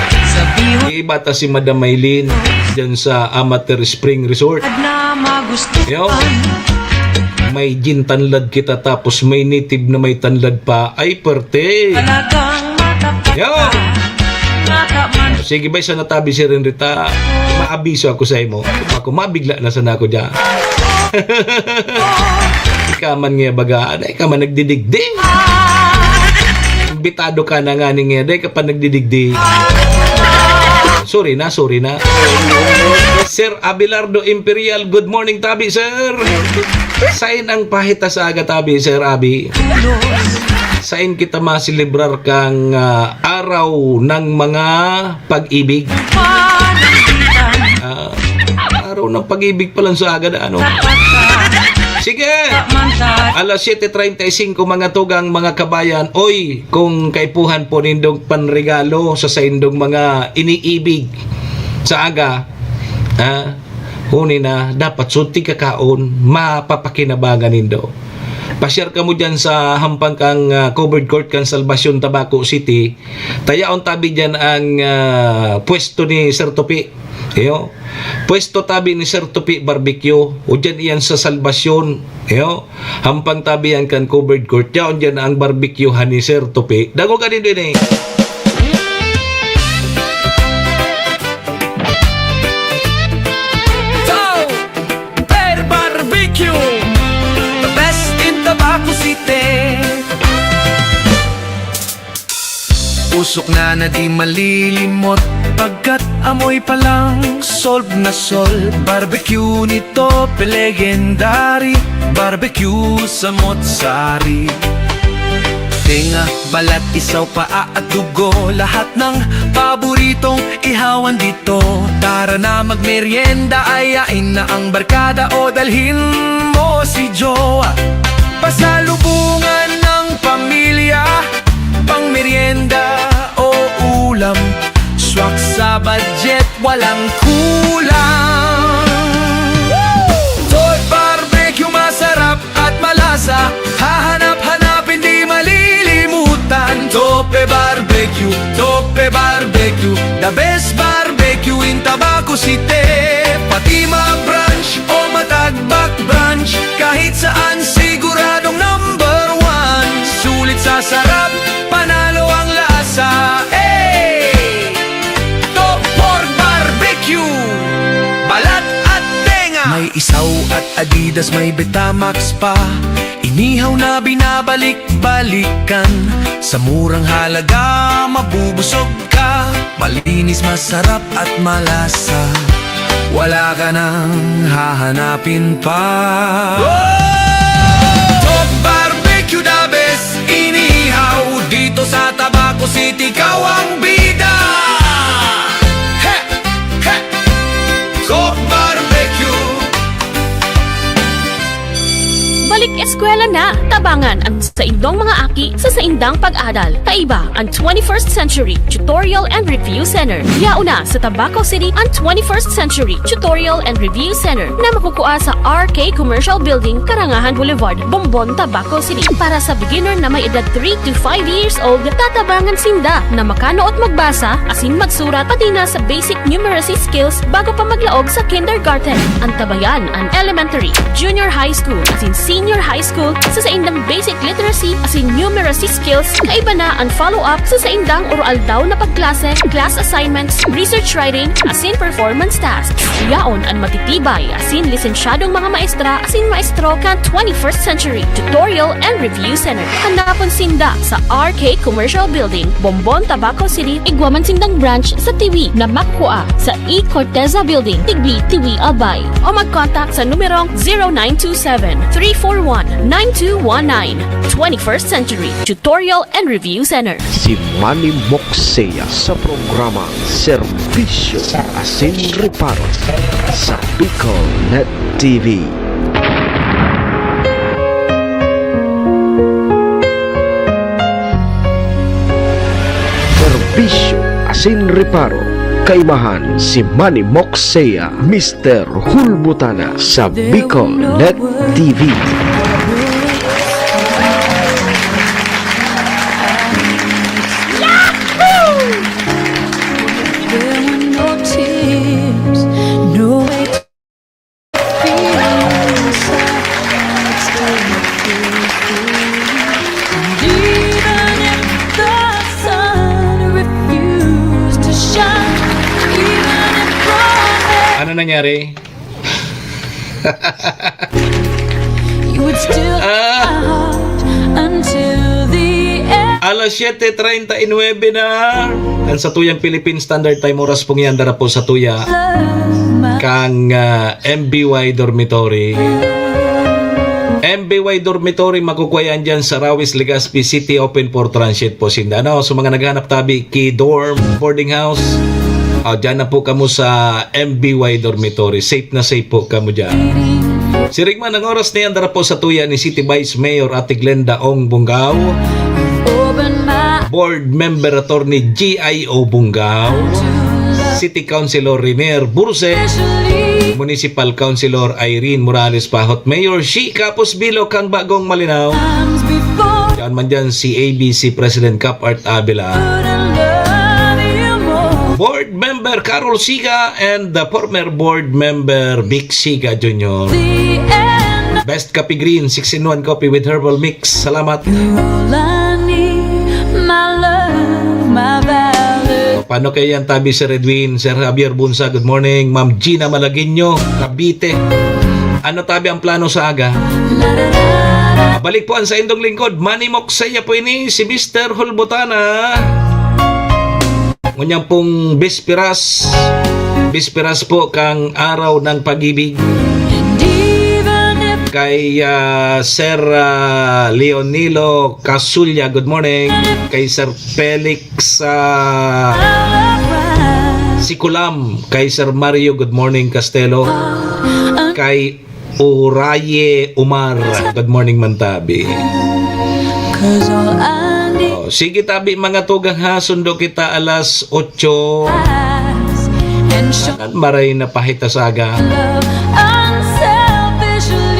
Iba ta si Madam Maylin dyan sa Amateur Spring Resort. Yo. May Jean Tanlad kita, tapos may native na may tanlad pa. Ay, perte. Yo. Sige, bay, sa natabi si Renrita, maabiso ako sa imo. Ako, mabigla na sana ako dyan. Ikaw man nga baga, dai ka man nagdidigdi. Imbitado ka na nga ni nga, dai ka pa nagdidigdi. Sorry na, sorry na. Sir Abelardo Imperial, good morning, tabi, sir. Sain ang pahita sa aga, tabi, Sir Abi? Sain kita maselebrar kang, ah, araw ng mga pag-ibig? Ah, araw ng pag-ibig pa lang sa aga na, ano? Sige! Alas siete treinta y cinco, mga tugang, mga kabayan. Oy, kung kaipuhan po nindong panregalo sa saindong mga iniibig sa aga, ha? Huni na, dapat sunti kakaon, mapapakinabangan nindo. Pasyar kamo diyan sa hampang kan, ah, covered court kan Salvacion, Tabaco City. Ta yaon tabi diyan ang, ah, pwesto ni Sir Tupi. Iyo. Pwesto tabi ni Sir Tupi Barbecue. O diyan iyan sa Salvacion. Iyo. Hampang tabi yan kan covered court. Yaon diyan ang barbecue han ni Sir Tupi. Dangoga nindo ini. Tope Barbecue, the best in Tabaco City. Usok na na di malilimot, pagkat amoy pa lang solve na solve. Barbecue ni Tope, legendary, barbecue samot sari. Tenga, balat, isaw, paa at dugo, lahat ng paboritong ihawan dito. Tara na magmerienda, ayain na ang barkada o dalhin mo si jowa. Pasalubungan ng pamilya, pang merienda o ulam. Swak sa budget, walang kulang. Toy Barbecue, masarap at malasa. Hahanap-hanapin, di malilimutan. Tope Barbecue, Tope Barbecue, the best barbecue in Tabaco City. Pati ma-brunch o matagbak brunch, kahit saan siguradong number one. Sulit sa sarap, panalo ang lasa. Hey! Top Pork Barbecue, balat at tenga. May isaw at Adidas, may Betamax pa. Inihaw na binabalik-balikan. Sa murang halaga, mabubusog ka. Malinis, masarap at malasa. Wala ka nang hahanapin pa. Top Barbecue, the best inihaw. Dito sa Tabaco City, ikaw ang bida. He! He! Top Barbecue. Balik eskwela na! Tabangan ang saindong mga aki sa saindang pag-adal. Kaiba ang twenty-first Century Tutorial and Review Center. Yaon na sa Tabaco City ang twenty-first Century Tutorial and Review Center na makukua sa R K Commercial Building, Karangahan Boulevard, Bombon, Tabaco City. Para sa beginner na may edad three to five years old, tatabangan sinda na makanood magbasa asin magsurat, pati na sa basic numeracy skills bago pa maglaog sa kindergarten. Antabayan an elementary, junior high school, asin senior high school sa saindang basic literacy asin numeracy skills. Kaiba na an follow-up sa saindang oro-aldaw na pagklase, class assignments, research writing, asin performance tasks. Yaon an matitibay asin lisensyadong mga maestra asin maestro kan twenty-first Century Tutorial and Review Center. Hanapon sinda sa R K Commercial Building, Bombon, Tabaco City. Igwa man sindang branch sa Tiwi na makukua sa E Corteza Building, Tigbi, Tiwi, Albay. O mag-contact sa numerong zero nine two seven, three four one, nine two one nine. Twenty-first Century Tutorial and Review Center. Si Manny Moxea sa programa Serbisyo Asin Reparo sa Bicol Net T V. Serbisyo Asin Reparo, kaimahan si Manny Moxea, Mister Hulbutana sa Bicol Net T V. There were no tears, no way to feel inside. And even if the sun refused to shine, even if promise Ano nangyari? You would still Ah. Have until the end. Alas siete treinta y nueve na. Ang satuyang Philippine Standard Time, oras pong yan, dara po sa tuya. Kang, ah, M B Y Dormitory. M B Y Dormitory, makukuha yan dyan sa Rawis, Legazpi City, open for transit po sinda. Ano, sa mga naghanap tabi ki dorm, boarding house, ah, dyan na po kamo sa M B Y Dormitory. Safe na safe po kamo dyan. Siring man ang oras na yan, dara po sa tuya ni City Vice Mayor Ate Glenda Ong Bungao, Board Member Attorney G I O Bungao, City Councilor Renier Burse, Municipal Councilor Irene Morales Pahot, Mayor Shi Kapos Bilo kang Bagong Malinao. Yan man dyan si A B C President Cap Art Abela. Board Member Carol Siga and the former Board Member Vic Siga Junior. Best Coffee Green, six-in-one coffee with herbal mix. Salamat. Paano kayo yan, tabi, Sir Edwin? Sir Javier Bunsa, good morning. Ma'am Gina Malagueño, Cavite. Ano, tabi, ang plano sa aga? Balik po ang saindong lingkod, Manny Moksaya po ini, si Mister Hulbutana. Ngunyan pong bisperas, bisperas po kang Araw ng Pag-ibig. Kay, ah, Sir, ah, Leonilo Casulla, good morning. Kay Sir Felix, ah, Sikulam. Kay Sir Mario, good morning, Castelo. Kay Uraye Umar, good morning man, tabi. Oh, sige, tabi, mga tugang, ha, sundo kita alas otso. Maray na pahita sa aga.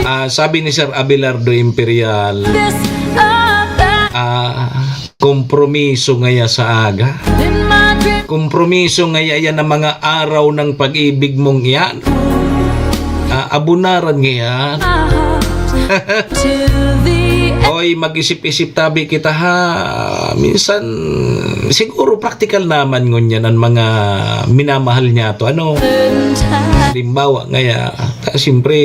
Ah, sabi ni Sir Abelardo Imperial, ah, kompromiso ngaya sa aga. Kompromiso ngaya yan ang mga araw ng pag-ibig mong iyan. Ah, abunaran ngaya. Oy, mag-isip-isip tabi kita, ha. Minsan, siguro praktikal naman ngunyan ang mga minamahal niya to. Ano? Halimbawa ngaya, ta, siyempre,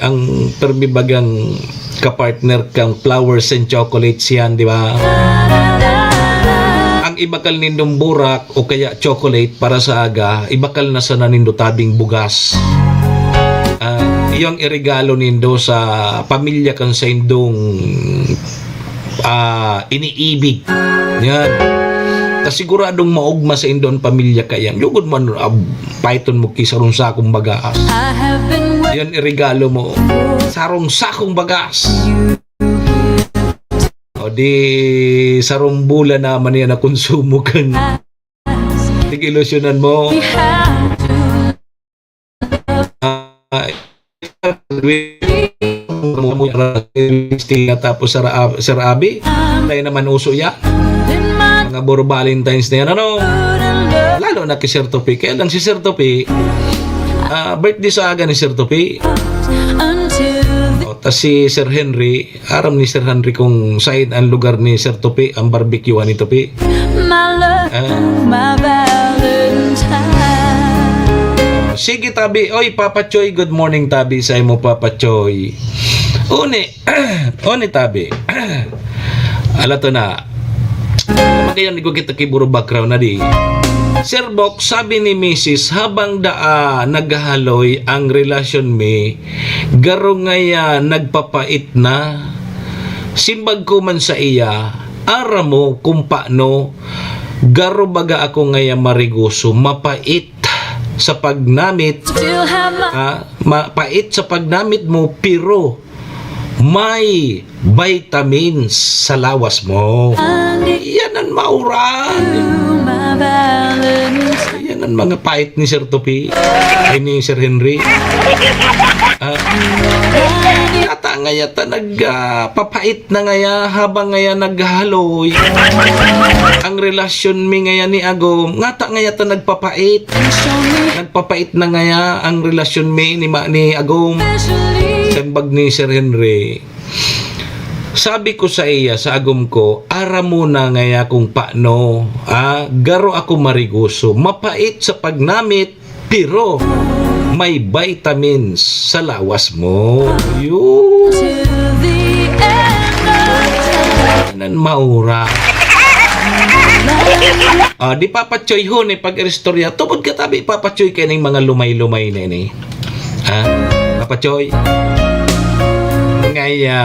ang permi bagang kapartner kang flowers and chocolates yan, di ba? Ang ibakal nindong burak o kaya chocolate para sa aga, ibakal na sana nindo tabing bugas. Ah, iyang iregalo nindo sa pamilya kan saindong, ah, iniibig. Yan. Ta siguradong maogma saindo an pamilya kaiyan. Lugod man, ah, paiton mo ki sarong sakong bagas. Yan iregalo mo. Sarong sakong bagas. O di, sarong bola naman yan na konsumo kan. Tig-ilusyonan mo. Ah, tapos Sir Ab-, Sir Abi, tayo naman uso yan. Mga Buro Valentines na yan, ano? Lalo na kay Sir Topi. Kaya lang si Sir Topi, ah, birthday sa aga ni Sir Topi. O, tas si Sir Henry, aram ni Sir Henry kung saan ang lugar ni Sir Topi, ang barbecue ni Topi. My love, Ah. my Valentine. Sige, tabi. Oy, Papa Choy, good morning, tabi, sa imo, Papa Choy. Uni, uni, tabi. Ala to na. Magayon, di ko kita kiburo background na di. Sir Bok, sabi ni Misis, habang daa naghahaloy ang relasyon mi, garo ngaya nagpapait na. Simbag ko man sa iya, aram mo kung paano, garo baga ako ngaya marigoso, mapait sa pagnamit, Still have my ah, mapait sa pagnamit mo, pero may vitamins sa lawas mo. Yan ang mauran. Yan ang mga pait ni Sir Topi. Ay, ni Sir Henry. Ah, ata ngaya ta nag, ah, papait na ngaya habang ngaya naghahaloy ang relasyon mi ngaya ni Agom. Ngata ngaya ta nagpapait. Nagpapait na ngaya ang relasyon mi ni ma-, ni Agom. Simbag ni Sir Henry. Sabi ko sa iya, sa agom ko, "Aram mo na ngaya kung paano, ah, garo ako marigoso. Mapait sa pagnamit, pero may vitamins sa lawas mo." Yun. Nan maura. Ah, di Papa Choy ho ni pag-iristorya. Tubod ka tabi, Papa Choy, kaya ning mga lumay-lumay na ini. Ha? Papa Choy? Ngaya,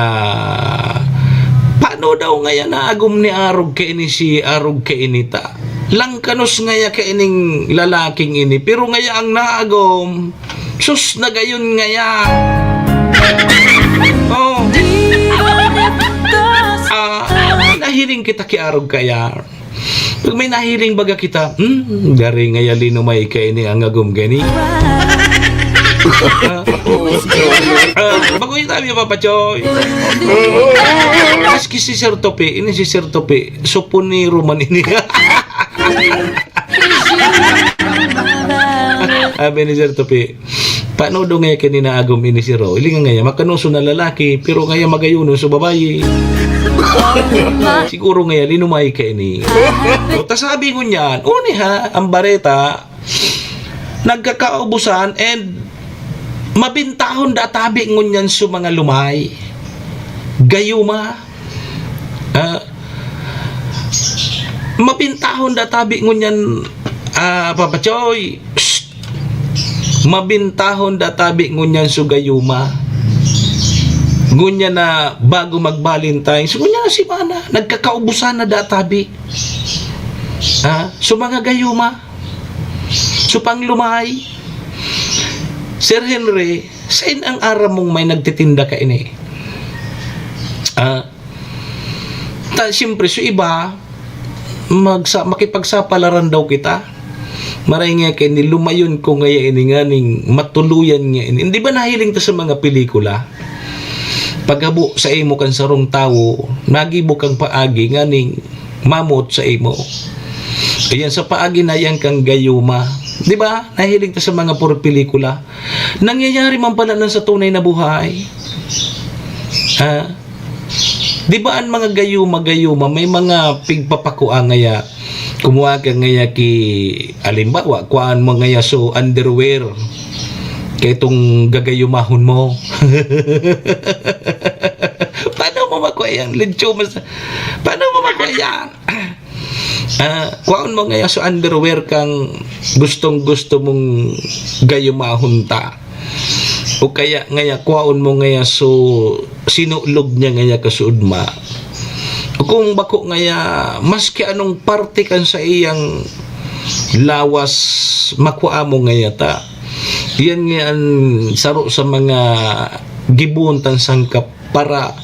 paano daw ngaya na agom ni Arog kaini si Arog kaini ta? Langkanos ngaya kaining lalaking ini, pero ngaya ang naagom, sus, nagayon ngaya. Oh. Ah, nahiling kita ki Arog kaya. Pag may nahiling baga kita, "Hmm, gari ngaya linumay kaini ang agom gani." Ah, bago yung tabi, Papa Choy. Maski si Sir Tope, ini si Sir Tope, suponero man ini. Sabi ni Sir Tope, "Paano daw ngaya kini naagom ini, Sir, oh? Hiling ngaya, makanoso na lalaki, pero ngaya magayonon sa babayi. Siguro ngaya linumay ka ini." O, ta sabi ngunyan, uni ha, ang bareta, nagkakaubusan and mabintahon da tabi ngunyan sa mga lumay. Gayuma. Ah, mabintahon da tabi ngunyan, ah, Papa Choy. Shh! Mabintahon da tabi ngunyan sa gayuma. Ngunyan na bago mag-Valentine's, ngunyan na semana, nagkakaubusan na da tabi. Ah, so mga gayuma, so panglumay, Sir Henry, sain ang aram mong may nagtitinda kaini? Ah, ta, siyempre, so iba, magsa-, makipagsapalaran daw kita. Maray nga kaini, lumayon ko ngaya ini nganing matuluyan nga ini. Hindi ba nahiling ta sa mga pelikula? Paghabo sa imo kan sarong tawo, nagibo kang paagi nganing mamot sa imo. Ayan, sa paagi na yan kang gayuma. Di ba? Nahiling ta sa mga puro pelikula. Nangyayari man pala na sa tunay na buhay. Ha? Di ba ang mga gayuma-gayuma, may mga pigpapakua ngaya? Kumuha ka ngaya ki, halimbawa, kuhaan mo ngaya so underwear. Kaya itong gagayumahon mo. Paano mo makuha yan? Lidyo mo sa, paano mo makuha yan? Ah, kuhaon mo ngaya so underwear kang gustong-gusto mong gayumahon ta. O kaya ngaya, kuhaon mo ngaya so sinulog niya ngaya kasuodma. O kung bako ngaya, maski anong parte kan sa iyang lawas, makua mo ngaya ta. Iyan nga an saro sa mga gibohon tan sangkap para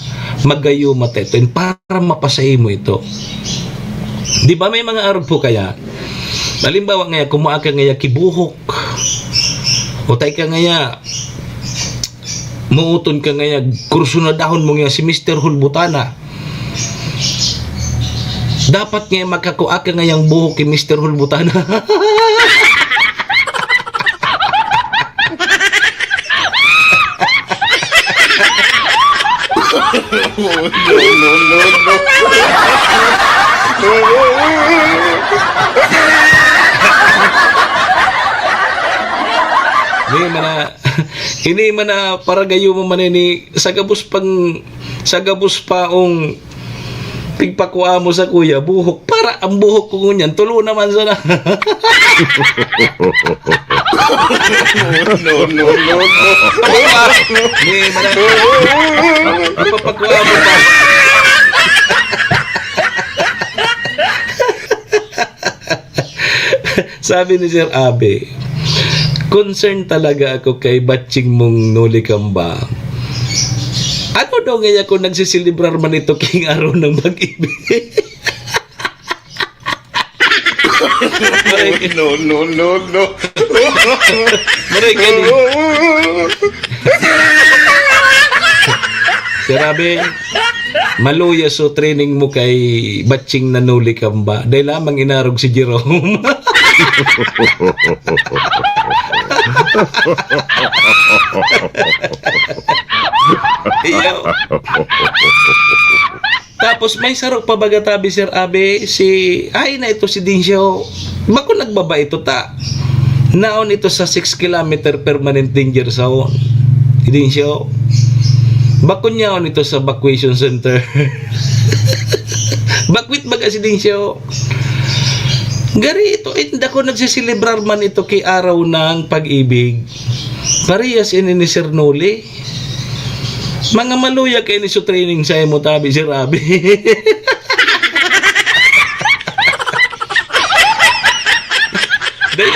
magayuma ta ito, and para mapasaimo ito. Di ba may mga arog po kaya? Halimbawa ngaya, kumua ka ngaya ki buhok. O tay ka ngaya, mooton ka ngaya, kursunadahon mo ngaya si Mister Hulbutana. Dapat ngaya makakua ka ngayang buhok ki Mister Hulbutana. No, no, no, no. Ini man na, ini man na paragayo mo man ini, sa gabos pang, sa gabos paong pigpakua mo sa kuya, buhok. Para ang buhok ko ngunyan, tulo naman sana. No, no, no, no. Di ba? Di ba? Ipapakua mo pa. Sabi ni Sir Abe, "Concern talaga ako kay batching mong nulikamba. Ano daw ngaya kung nagsiselebrar man ito king araw ng pag-ibig?" Maray ka, no, no, no, no. Maray ka ni. Sir Abe, maluya so training mo kay batching na nulikamba. Dahil lamang inarog si Jerome. Iyo. Tapos may saro pa baga tabi, Sir Abe, si, ay na ito si Dincio. Bako nagbaba ito ta. Naon ito sa six kilometer permanent danger zone. Si Dincio. Bako niyaon ito sa evacuation center. Bakwit baga si Dincio. Gari ito, eh, dako nagsiselebrar man ito ki araw ng pag-ibig. Parehas ini ni Sir Noli. Mga maluya kaini so training sa imo, tabi si Rabi. Dai,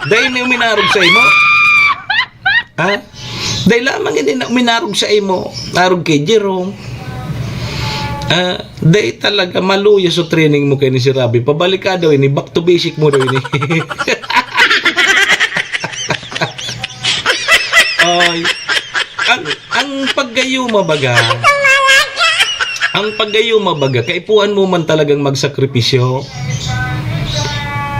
dai ni uminarog sa imo? Ha? Dai lamang ini na uminarog sa imo. Arog kay Jerome. Ah, dai talaga maluya so training mo kaini si Rabi. Pabalik ka daw ini, back to basic mo daw ini. Ay, ang, ang paggayuma baga, ang paggayuma baga, kaipuhan mo man talagang magsakripisyo.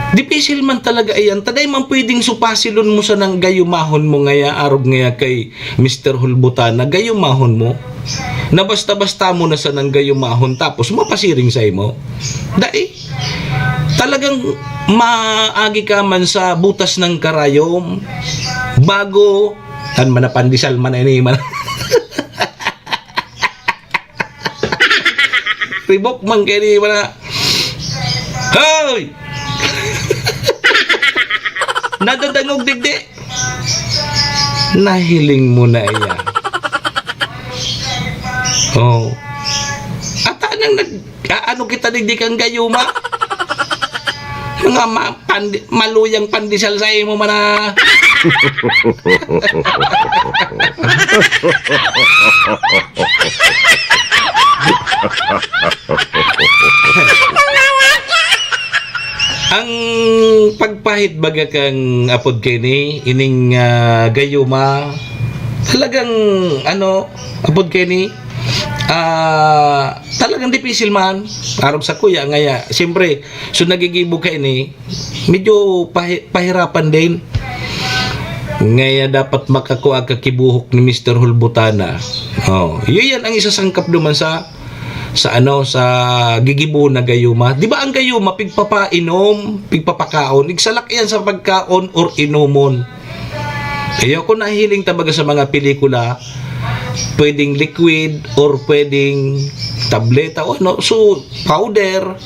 Dipisil man talaga iyan. Taday man pwedeng supasilon mo sa nang gayumahon mo ngaya, arog ngaya kay Mister Hulbutana, gayumahon mo. Na basta-basta mo na sa nang gayumahon, tapos mapasiring sa imo. Dai, talagang maagi ka man sa butas ng karayom, bago, an man na pandesal man ini man. Ribok man kaini man na. Hoy! Nadadangog digdi. Nahiling mo na iyan. Oh. Ata nang nag-, aano kita digdi kang gayuma? Mga ma-, pandi-, maluyang pandesal sa imo man na. Ang pagpahit baga kang apod kaini, ining, ah, gayuma, talagang, ano, apod kaini, ah, talagang dipisil man. Arog sa kuya, ngaya, siyempre, so nagigibo kaini, medyo pahi-, pahirapan din. Ngaya dapat makakua ka ki buhok ni Mister Hulbutana. Oh, yun yan ang isasangkap duman sa, sa ano, sa gigibo na gayuma. Di ba ang gayuma, pigpapainom, pigpapakaon, igsalak yan sa pagkaon or inomon. Ayoko nahihiling talaga sa mga pelikula, pwedeng liquid or pwedeng tableta o ano, so powder.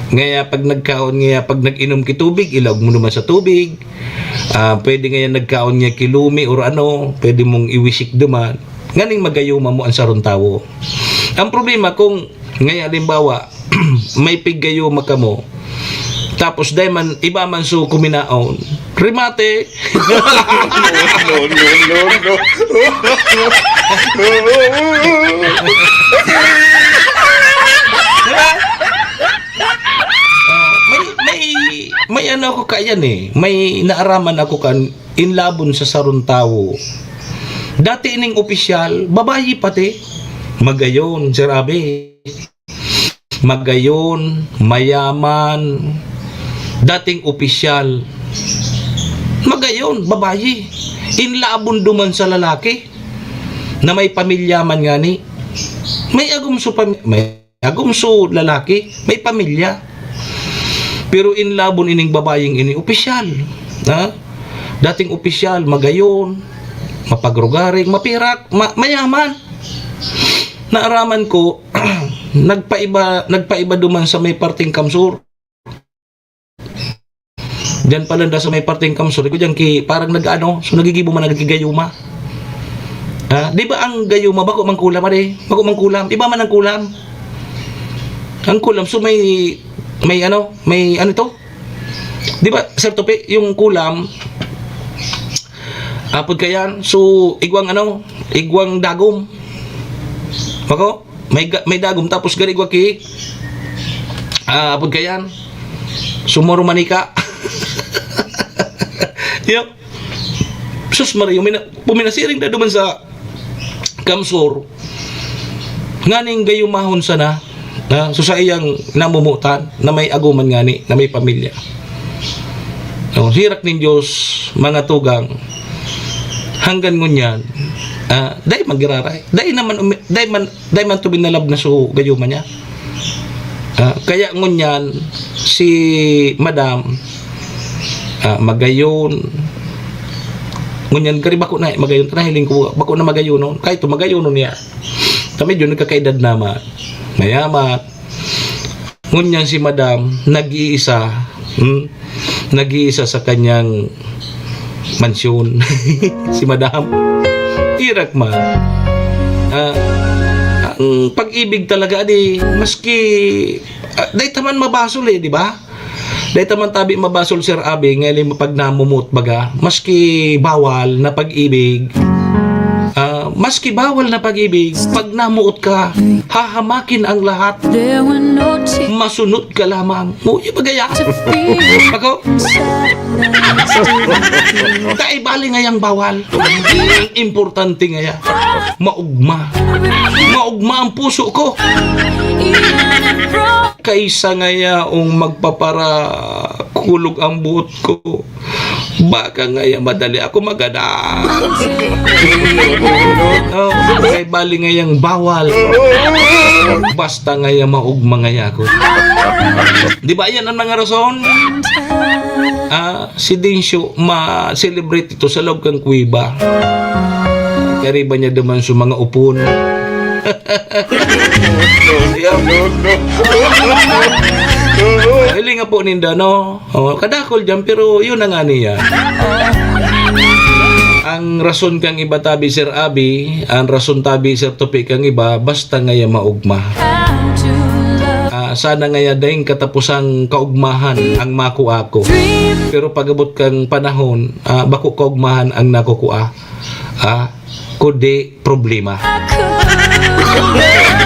Ngaya pag nagkaon, ngaya pag nag-inom ki tubig, ilaog mo naman sa tubig. Ah, pwede ngaya nagkaon niya ki lumi or ano, pwede mong iwisik duman. Nganing magayuma mo ang sarong tawo. Ang problema kung, ngaya halimbawa, may piggayuma kamo, tapos dai man, iba man so kuminaon, remate. No, no, no, no. Di ba? Ah, may, may, may ano ako kayan eh. May naaraman ako kan inlabon sa sarong tawo. Dati ining opisyal, babayi pati. Magayon, Sir Abe. Magayon, mayaman, dating opisyal. Magayon, babayi. Inlabon duman sa lalaki na may pamilya man ngani. May agom so pam-, may agom so lalaki, may pamilya. Pero inlabon ining babayeng ini, opisyal. Ha? Dating opisyal, magayon, mapagrugaring, mapirak, ma-, mayaman. Naaraman ko, nagpaiba, nagpaiba duman sa may parteng Kamsur. Diyan pala da sa may parteng Kamsur, ko diyan ki, parang nag-ano, so nagigibo man, nagkigayuma. Ha? Di ba ang gayuma, bako man kulam, ade? Bako man kulam. Iba man ang kulam. Ang kulam, so may, may ano, may ano to? Di ba, Sir Tope, yung kulam, apod kayan, so, igwang ano, igwang dagom. Bako? May ga-, may dagom, tapos garigwa ki, ah, apod kayan, sumuro manika. Yo. Sus Maria, mina-, puminasiring na duman sa Kamsur. Nganing gayumahon sana, na, so sa iyang namumutan, na may aguman ngani, na may pamilya. Oh, hirak nin Diyos, mga tugang, hanggang ngunyan, ah, dai man giraray. Dai naman umi-, dai man, dai man to binalab na so gayuma niya. Ah, kaya ngunyan, si Madam, ah, magayon. Ngunyan, gari bako na, magayon, nahiling ko, bako na magayonon. Kahit to, magayonon niya. Kami yun, nagkakaedad naman. Mayaman. Ngunyan si Madam, nag-iisa, hmm? Nag-iisa sa kanyang mansyon. Si Madam, irak man. Ah, ang pag-ibig talaga, di, maski, ah, dahil taman mabasol eh, di ba? Dahil taman tabi mabasol, Sir Abi, ngayon yung pag namumut baga, maski bawal na pag-ibig, Ah, maski bawal na pag-ibig, pag namuot ka, hahamakin ang lahat. There were no tears Masunod ka lamang. Mo, iba gaya. To feel Ako? Inside. Kay bali ngayang bawal. Ang importante ngaya, maugma. Maugma ang puso ko. Even if broken Kaysa ngaya ong magpaparakulog ang buot ko. Baka ngaya madali ako magana. Oh, kay bali ngayang bawal. Basta ngaya maugma ngaya ako. Di ba yan ang mga rason? Ah, si Dencio, ma-celebrate ito sa loob kang kuweba. Kariba niya duman sa mga upon. Hiling nga po ninda, no? Oh, kadakol dyan, pero yun na nga niya. Ang rason kang iba tabi, Sir Abi, ang rason tabi, Sir Tupi, kang iba, basta ngaya maugma. Ah, sana ngaya daing katapusang kaugmahan ang makua ko. Pero pag-abot kang panahon, ah, bako kaugmahan ang nakukua. Ah, kundi problema.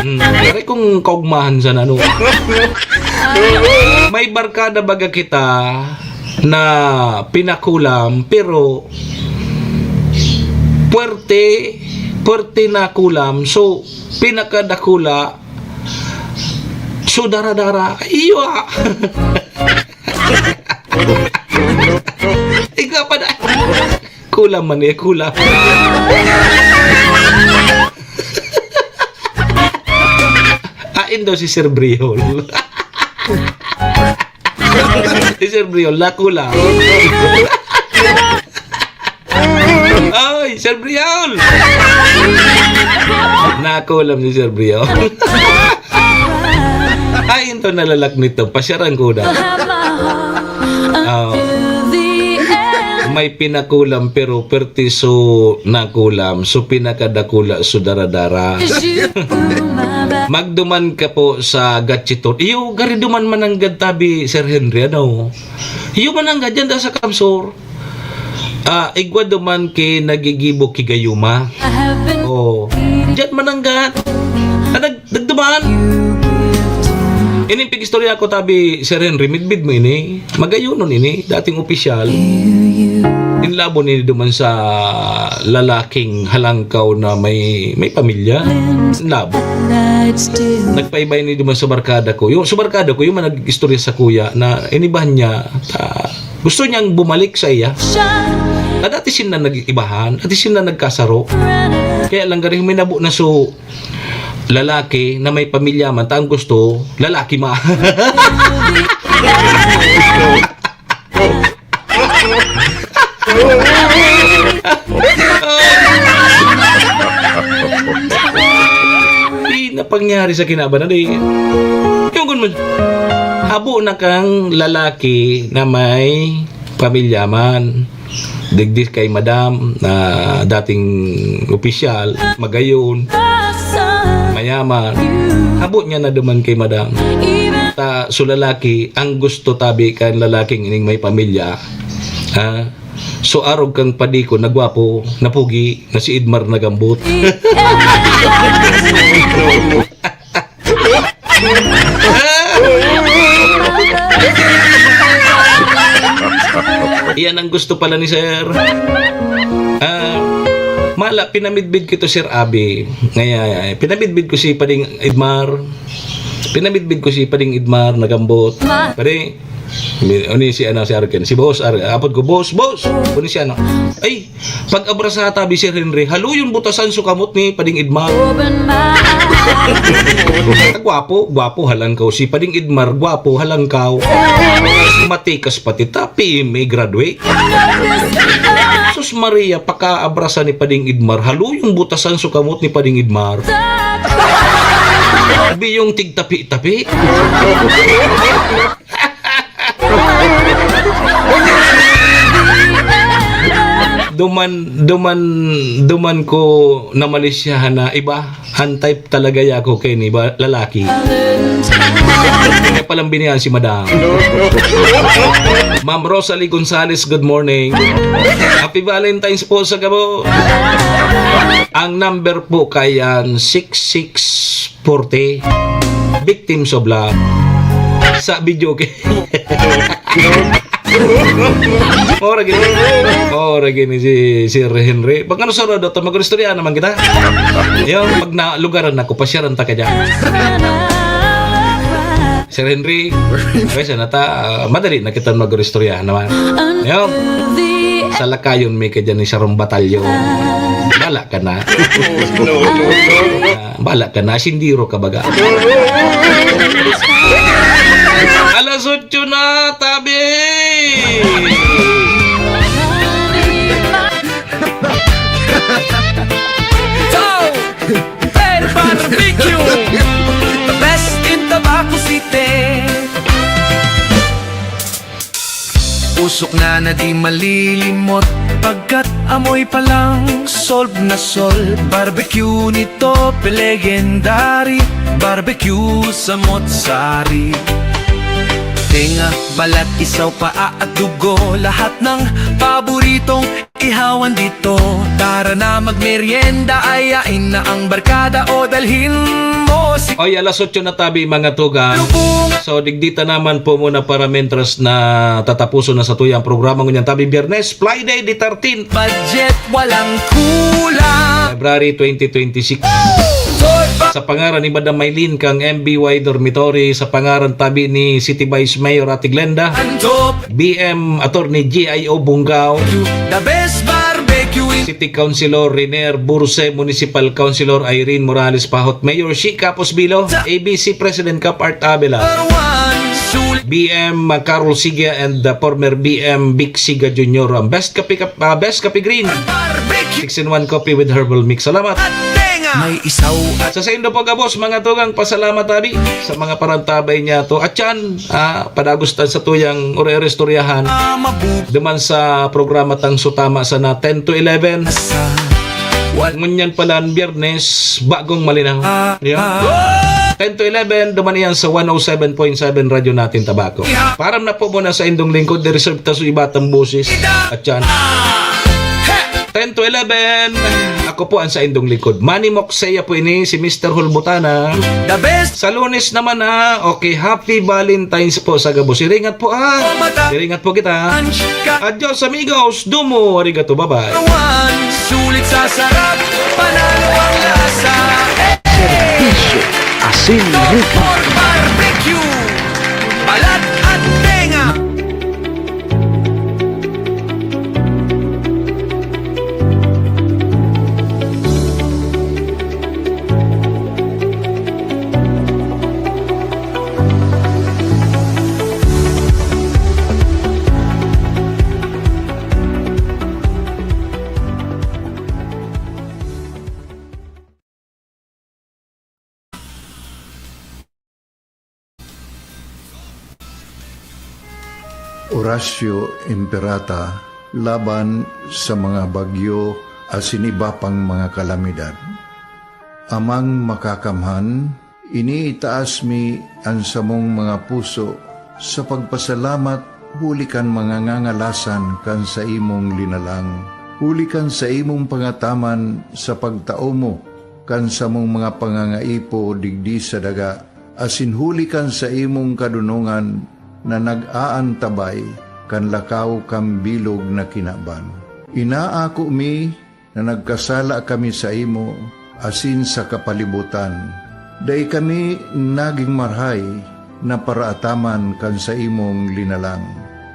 Mm, pare kong kaugmahan sa nano. May barkada baga kita na pinakulam, pero puwerte, puwerte na kulam. So, pinakadakula, so, dara-dara. Iyo, ah. Ikaw pa na. Kulam man eh, kulam. Ain daw si Sir Brihol. Si Sir Brihol, nakulam. Oy, Sir Brihol! Nakulam si Sir Brihol. Ay, ito nalalak nito. Pasyaran ko na. Ah, may pinakulam pero perti so nakulam. So pinakadakula so dara-dara. Magduman ka po sa Gatchiton. Iyo, gari duman mananggad tabi, Sir Henry, ano? Iyo mananggad yan, da sa Kamsor. Ah, igwa duman ki nagigibo ki gayuma. Oh. Diyan mananggad. Ah, nag-, nagduman. Ining pag-istorya ko tabi, Sir Henry, midbid mo ini. Magayonon ini, dating opisyal. Inlabo ni duman sa lalaking halangkaw na may, may pamilya. Inlabo. Nagpaibay ni duman sa barkada ko. Yung, sa barkada ko, yung man nag-istorya sa kuya na inibahan niya, ah, gusto niyang bumalik sa iya. Na dati sila nag-ibahan, dati sila nagkasaro. Kaya lang gari huminabo na so lalaki na may pamilya man, ta ang gusto, lalaki ma. Di na pangyari sa kinaban na di. Yung gun mo, habo na kang lalaki na may pamilya man. Digdi kay madam na dating opisyal, magayon, mayaman. Habo niya na duman kay madam. Ta, so lalaki, ang gusto tabi kan lalaking ining may pamilya, ha? So arog kang padi ko, nagwapo, napugi, na si Edmar nagambot. Iyan ang gusto pala ni Sir. Ah, mala, pinamidbid ko to, Sir Abi. Ngaya, pinamidbid ko si Pading Edmar. Pinamidbid ko si Pading Edmar, nagambot. Pare, mi-, ano yun si, ano, si Arken? Si Boss Ar-, apod ko, "Boss, boss!" Ano si, ano? Ay, pag-abrasa tabi, Sir Henry, haluyon butasan so kamot ni Pading Edmar. Open my eyes. Gwapo, gwapo, halangkaw. Si Pading Edmar, gwapo, halangkaw. Matikas pati tapi, may graduate. Sus Maria, pagkaabrasa ni Pading Edmar, haluyon butasan so kamot ni Pading Edmar. Biyong tigtapi-tapi. Duman, duman, duman ko namalisyahan na iba. An type talaga ya ako kaini, ba, lalaki. Kaya palang biniyan si madam. Ma'am Rosalie Gonzales, good morning. Happy Valentine's po sa gabo. Ang number po kayan six six forty. Victims of love. Sa video kay Ora gini. Ora gini si Sir Henry. Pag ano sa road, to, mag-istorya naman kita. Yung pag nalugaran ako, pasyaran ta ka dyan. Sir Henry, pwede na ta, ah, madali na kita mag-istorya naman. Yung, sa lakayon may ka dyan ni Sarong Batalyon. Bala ka na. Ah, bala ka na, sindiro ka baga. Alas otso na, tabi! Go! Fair Barbecue! The best in Tabaco City! Usok na na di malilimot, pagkat amoy pa lang solve na solve. Barbecue ni Tope, legendary, barbecue samot sari. Tenga, balat, isaw, paa at dugo, lahat ng paboritong ihawan dito. Tara na magmerienda, ayain na ang barkada o dalhin mo si Oy, alas otso na tabi, mga tugang. Lubong. So, digdi ta naman po muna para mentras na tatapuson na sa tuyang programa ngunyan tabi, Biyernes, Friday the thirteenth. Budget walang kulang. February twenty twenty-six. Sorba. Sa pangaran ni Madam Maylene kang M B Y Dormitory, sa pangaran tabi ni City Vice Mayor Ate Glenda, Anto. B M Attorney G I O Bungao, The best barbecue in City Councilor Riner Burse, Municipal Councilor Irene Morales Pahot, Mayor Shi Capos Bilo, Sa A B C President Cap Art Abela, Number one, sulit. B M Carol Siga and the former B M Vic Siga Junior, ang best kape, kap-, ah, best kape green. Barbecue. Six in one coffee with herbal mix. Salamat. At tenga. May isaw at Sa saindo po gabos, mga tugang, pasalamat tabi sa mga parantabay niya to. At yan, ah, padagos ta sa tuyang uri-uri istoryahan. Ah, mabu- Duman sa programa tang Sutama sana ten to eleven. Sa wal- Ngunyan pala ang Biyernes, bagong malinaw. Ah, Yeah. ah. Ten to eleven, duman iyan sa one oh seven point seven Radyo Natin Tabaco. Yeah. Param na po muna sa indong lingkod, de-reserve ta sa iba tang boses. At yan. Ah, he! Ten to eleven, ako po ang sa indong lingkod. Manny Moxeya po ini, si Mister Hulbutana. The best. Sa Lunes naman, ah, okay, happy Valentine's po sa gabos. Siringat po, ah. Oh, mata- Siringat po kita. Anchika. Adios, amigos. Domo, arigato, bye-bye. One, sulit sa sarap, panalo ang lasa. Serbisyo, asin, Doktor Barbecue, balat at tenga. Orasyo Imperata laban sa mga bagyo asin iba pang mga kalamidad. Amang Makakamhan, iniitaas mi an samong mga puso sa pagpasalamat huli kan mga ngangalasan kan saimong linalang, huli kan saimong pangataman sa pagtao mo kan samong mga pangangaipo digdi sa daga, asin huli kan saimong kadonongan na nag-aantabay kan lakaw kan bilog na kinaban. Inaako mi na nagkasala kami saimo asin sa kapalibotan. Dai kami nagin marahay na paraataman kan saimong linalang.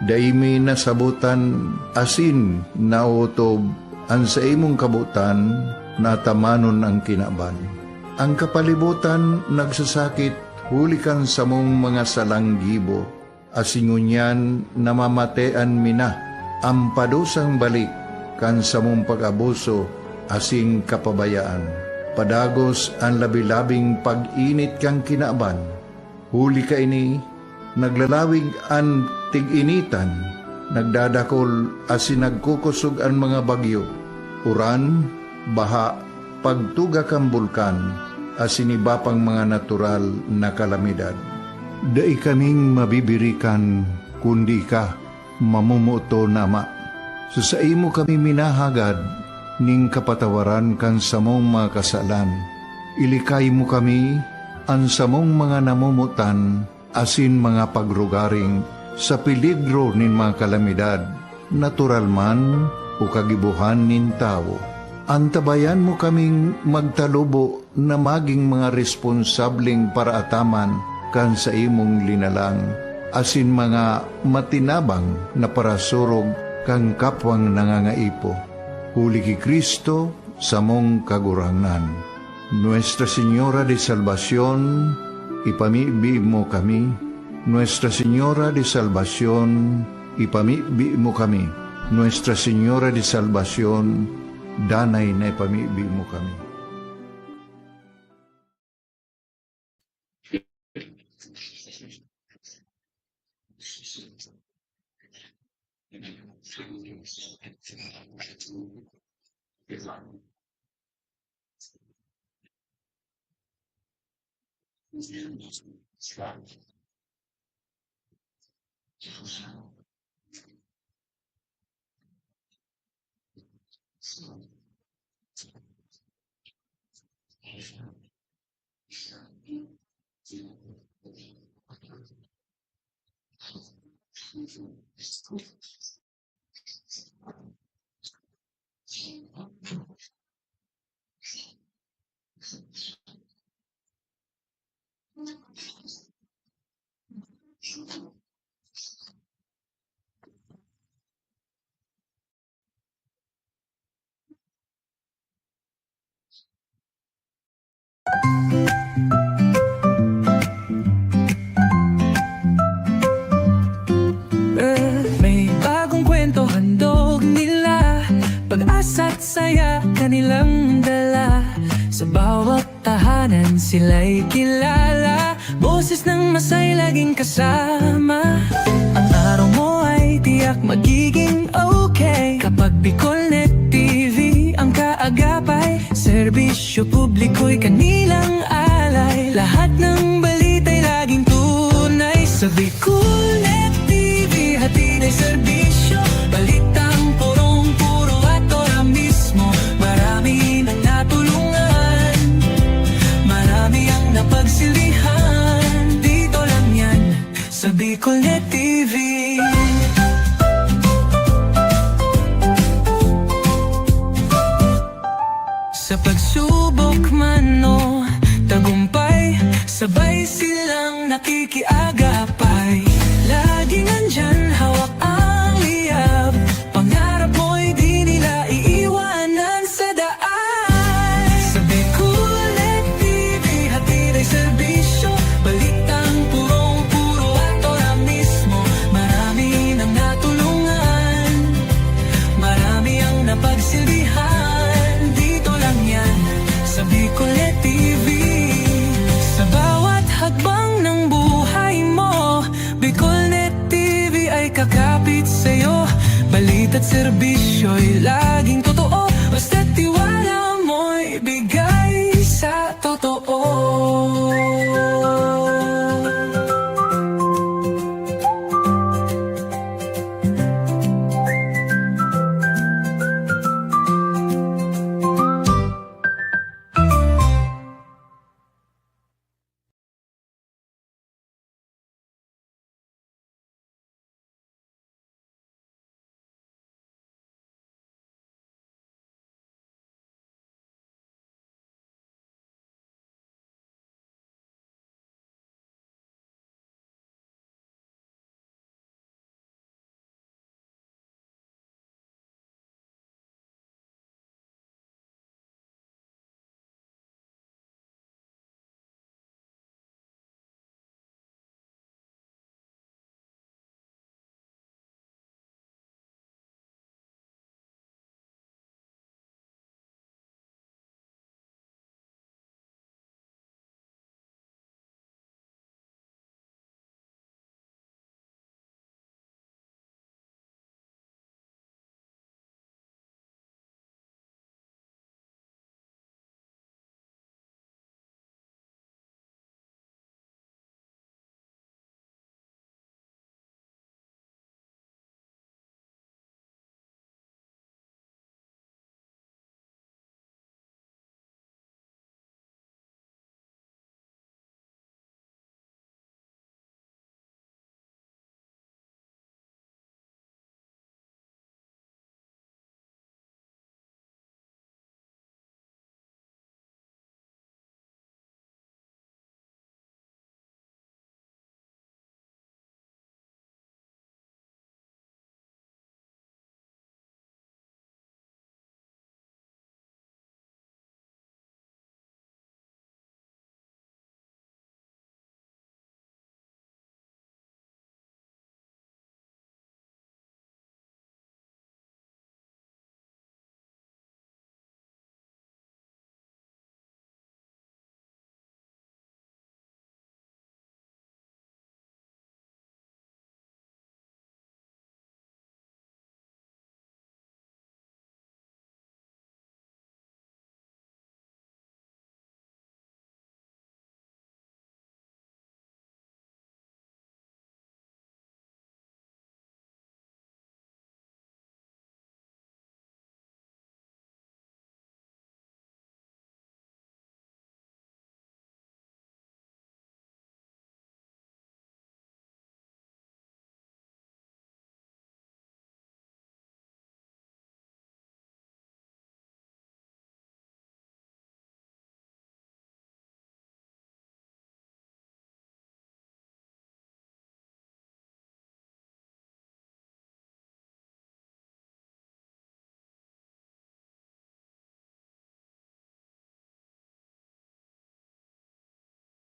Dai mi nasabotan asin naotob an saimong kabotan na atamanon an kinaban. An kapalibotan nagsasakit huli kan samong mga salang gibo, asin ngunyan namamatean mi na an padusang balik kan samong pag-abuso asin kapabayaan. Padagos an labi-labing pag-init kan kinaban. Huli kaini, naglalawig an tig-initan, Nagdadakul asin nagkukosog an mga bagyo, uran, baha, pagtuga kan bulkan, asin iba pang mga natural na kalamidad. Dai kaming mabibirikan, kundi ika, mamomoton Ama. Sa saimo kami minahagad ning kapatawaran kan samong mga kasalan. Ilikay mo kami, an samong mga namomotan, asin mga pagrugaring sa peligro nin mga kalamidad, natural man o kagibohan nin tawo. Antabayan mo kaming magtalubo na magin mga responsableng paraataman kan saimong linalang, asin mga matinabang na parasurog kan kapwang nangangaipo. Huli ki Cristo, samong Kagurangnan. Nuestra Señora de Salvacion, ipamibi mo kami. Nuestra Señora de Salvacion, ipamibi mo kami. Nuestra Señora de Salvacion, danay na ipamibi mo kami. Eh, may bagong kwento handog nila, pag-asa't saya kanilang dala. Sa bawat tahanan sila'y kilala, boses ng masay laging kasama. Ang araw mo ay tiyak magiging okay kapag Bicolnet T V ang kaagapay. Serbisyo publiko'y kanilang alay, lahat ng balita'y laging tunay. Sa Bicolnet T V, hatid ay serbisyo, balitang purong-puro at ora mismo. Marami nang natulungan, marami ang napagsilbihan. Dito lang yan, sa Bicolnet T V. Sa pagsubok man o tagumpay, sabay silang nakikiagapay. Laging andyan, hawak ang liyab, pangarap mo'y di nila iiwanan sa daan. Sa Bicolnet T V, hatid ay serbisyo, balitang purong-puro at ora mismo. Marami nang natulungan, marami ang napagsilbihan. Dito lang yan, sa Bicolnet T V. Sa bawat hakbang ng buhay mo, Bicolnet T V ay kakapit sa'yo. Balita't serbisyo'y laging totoo.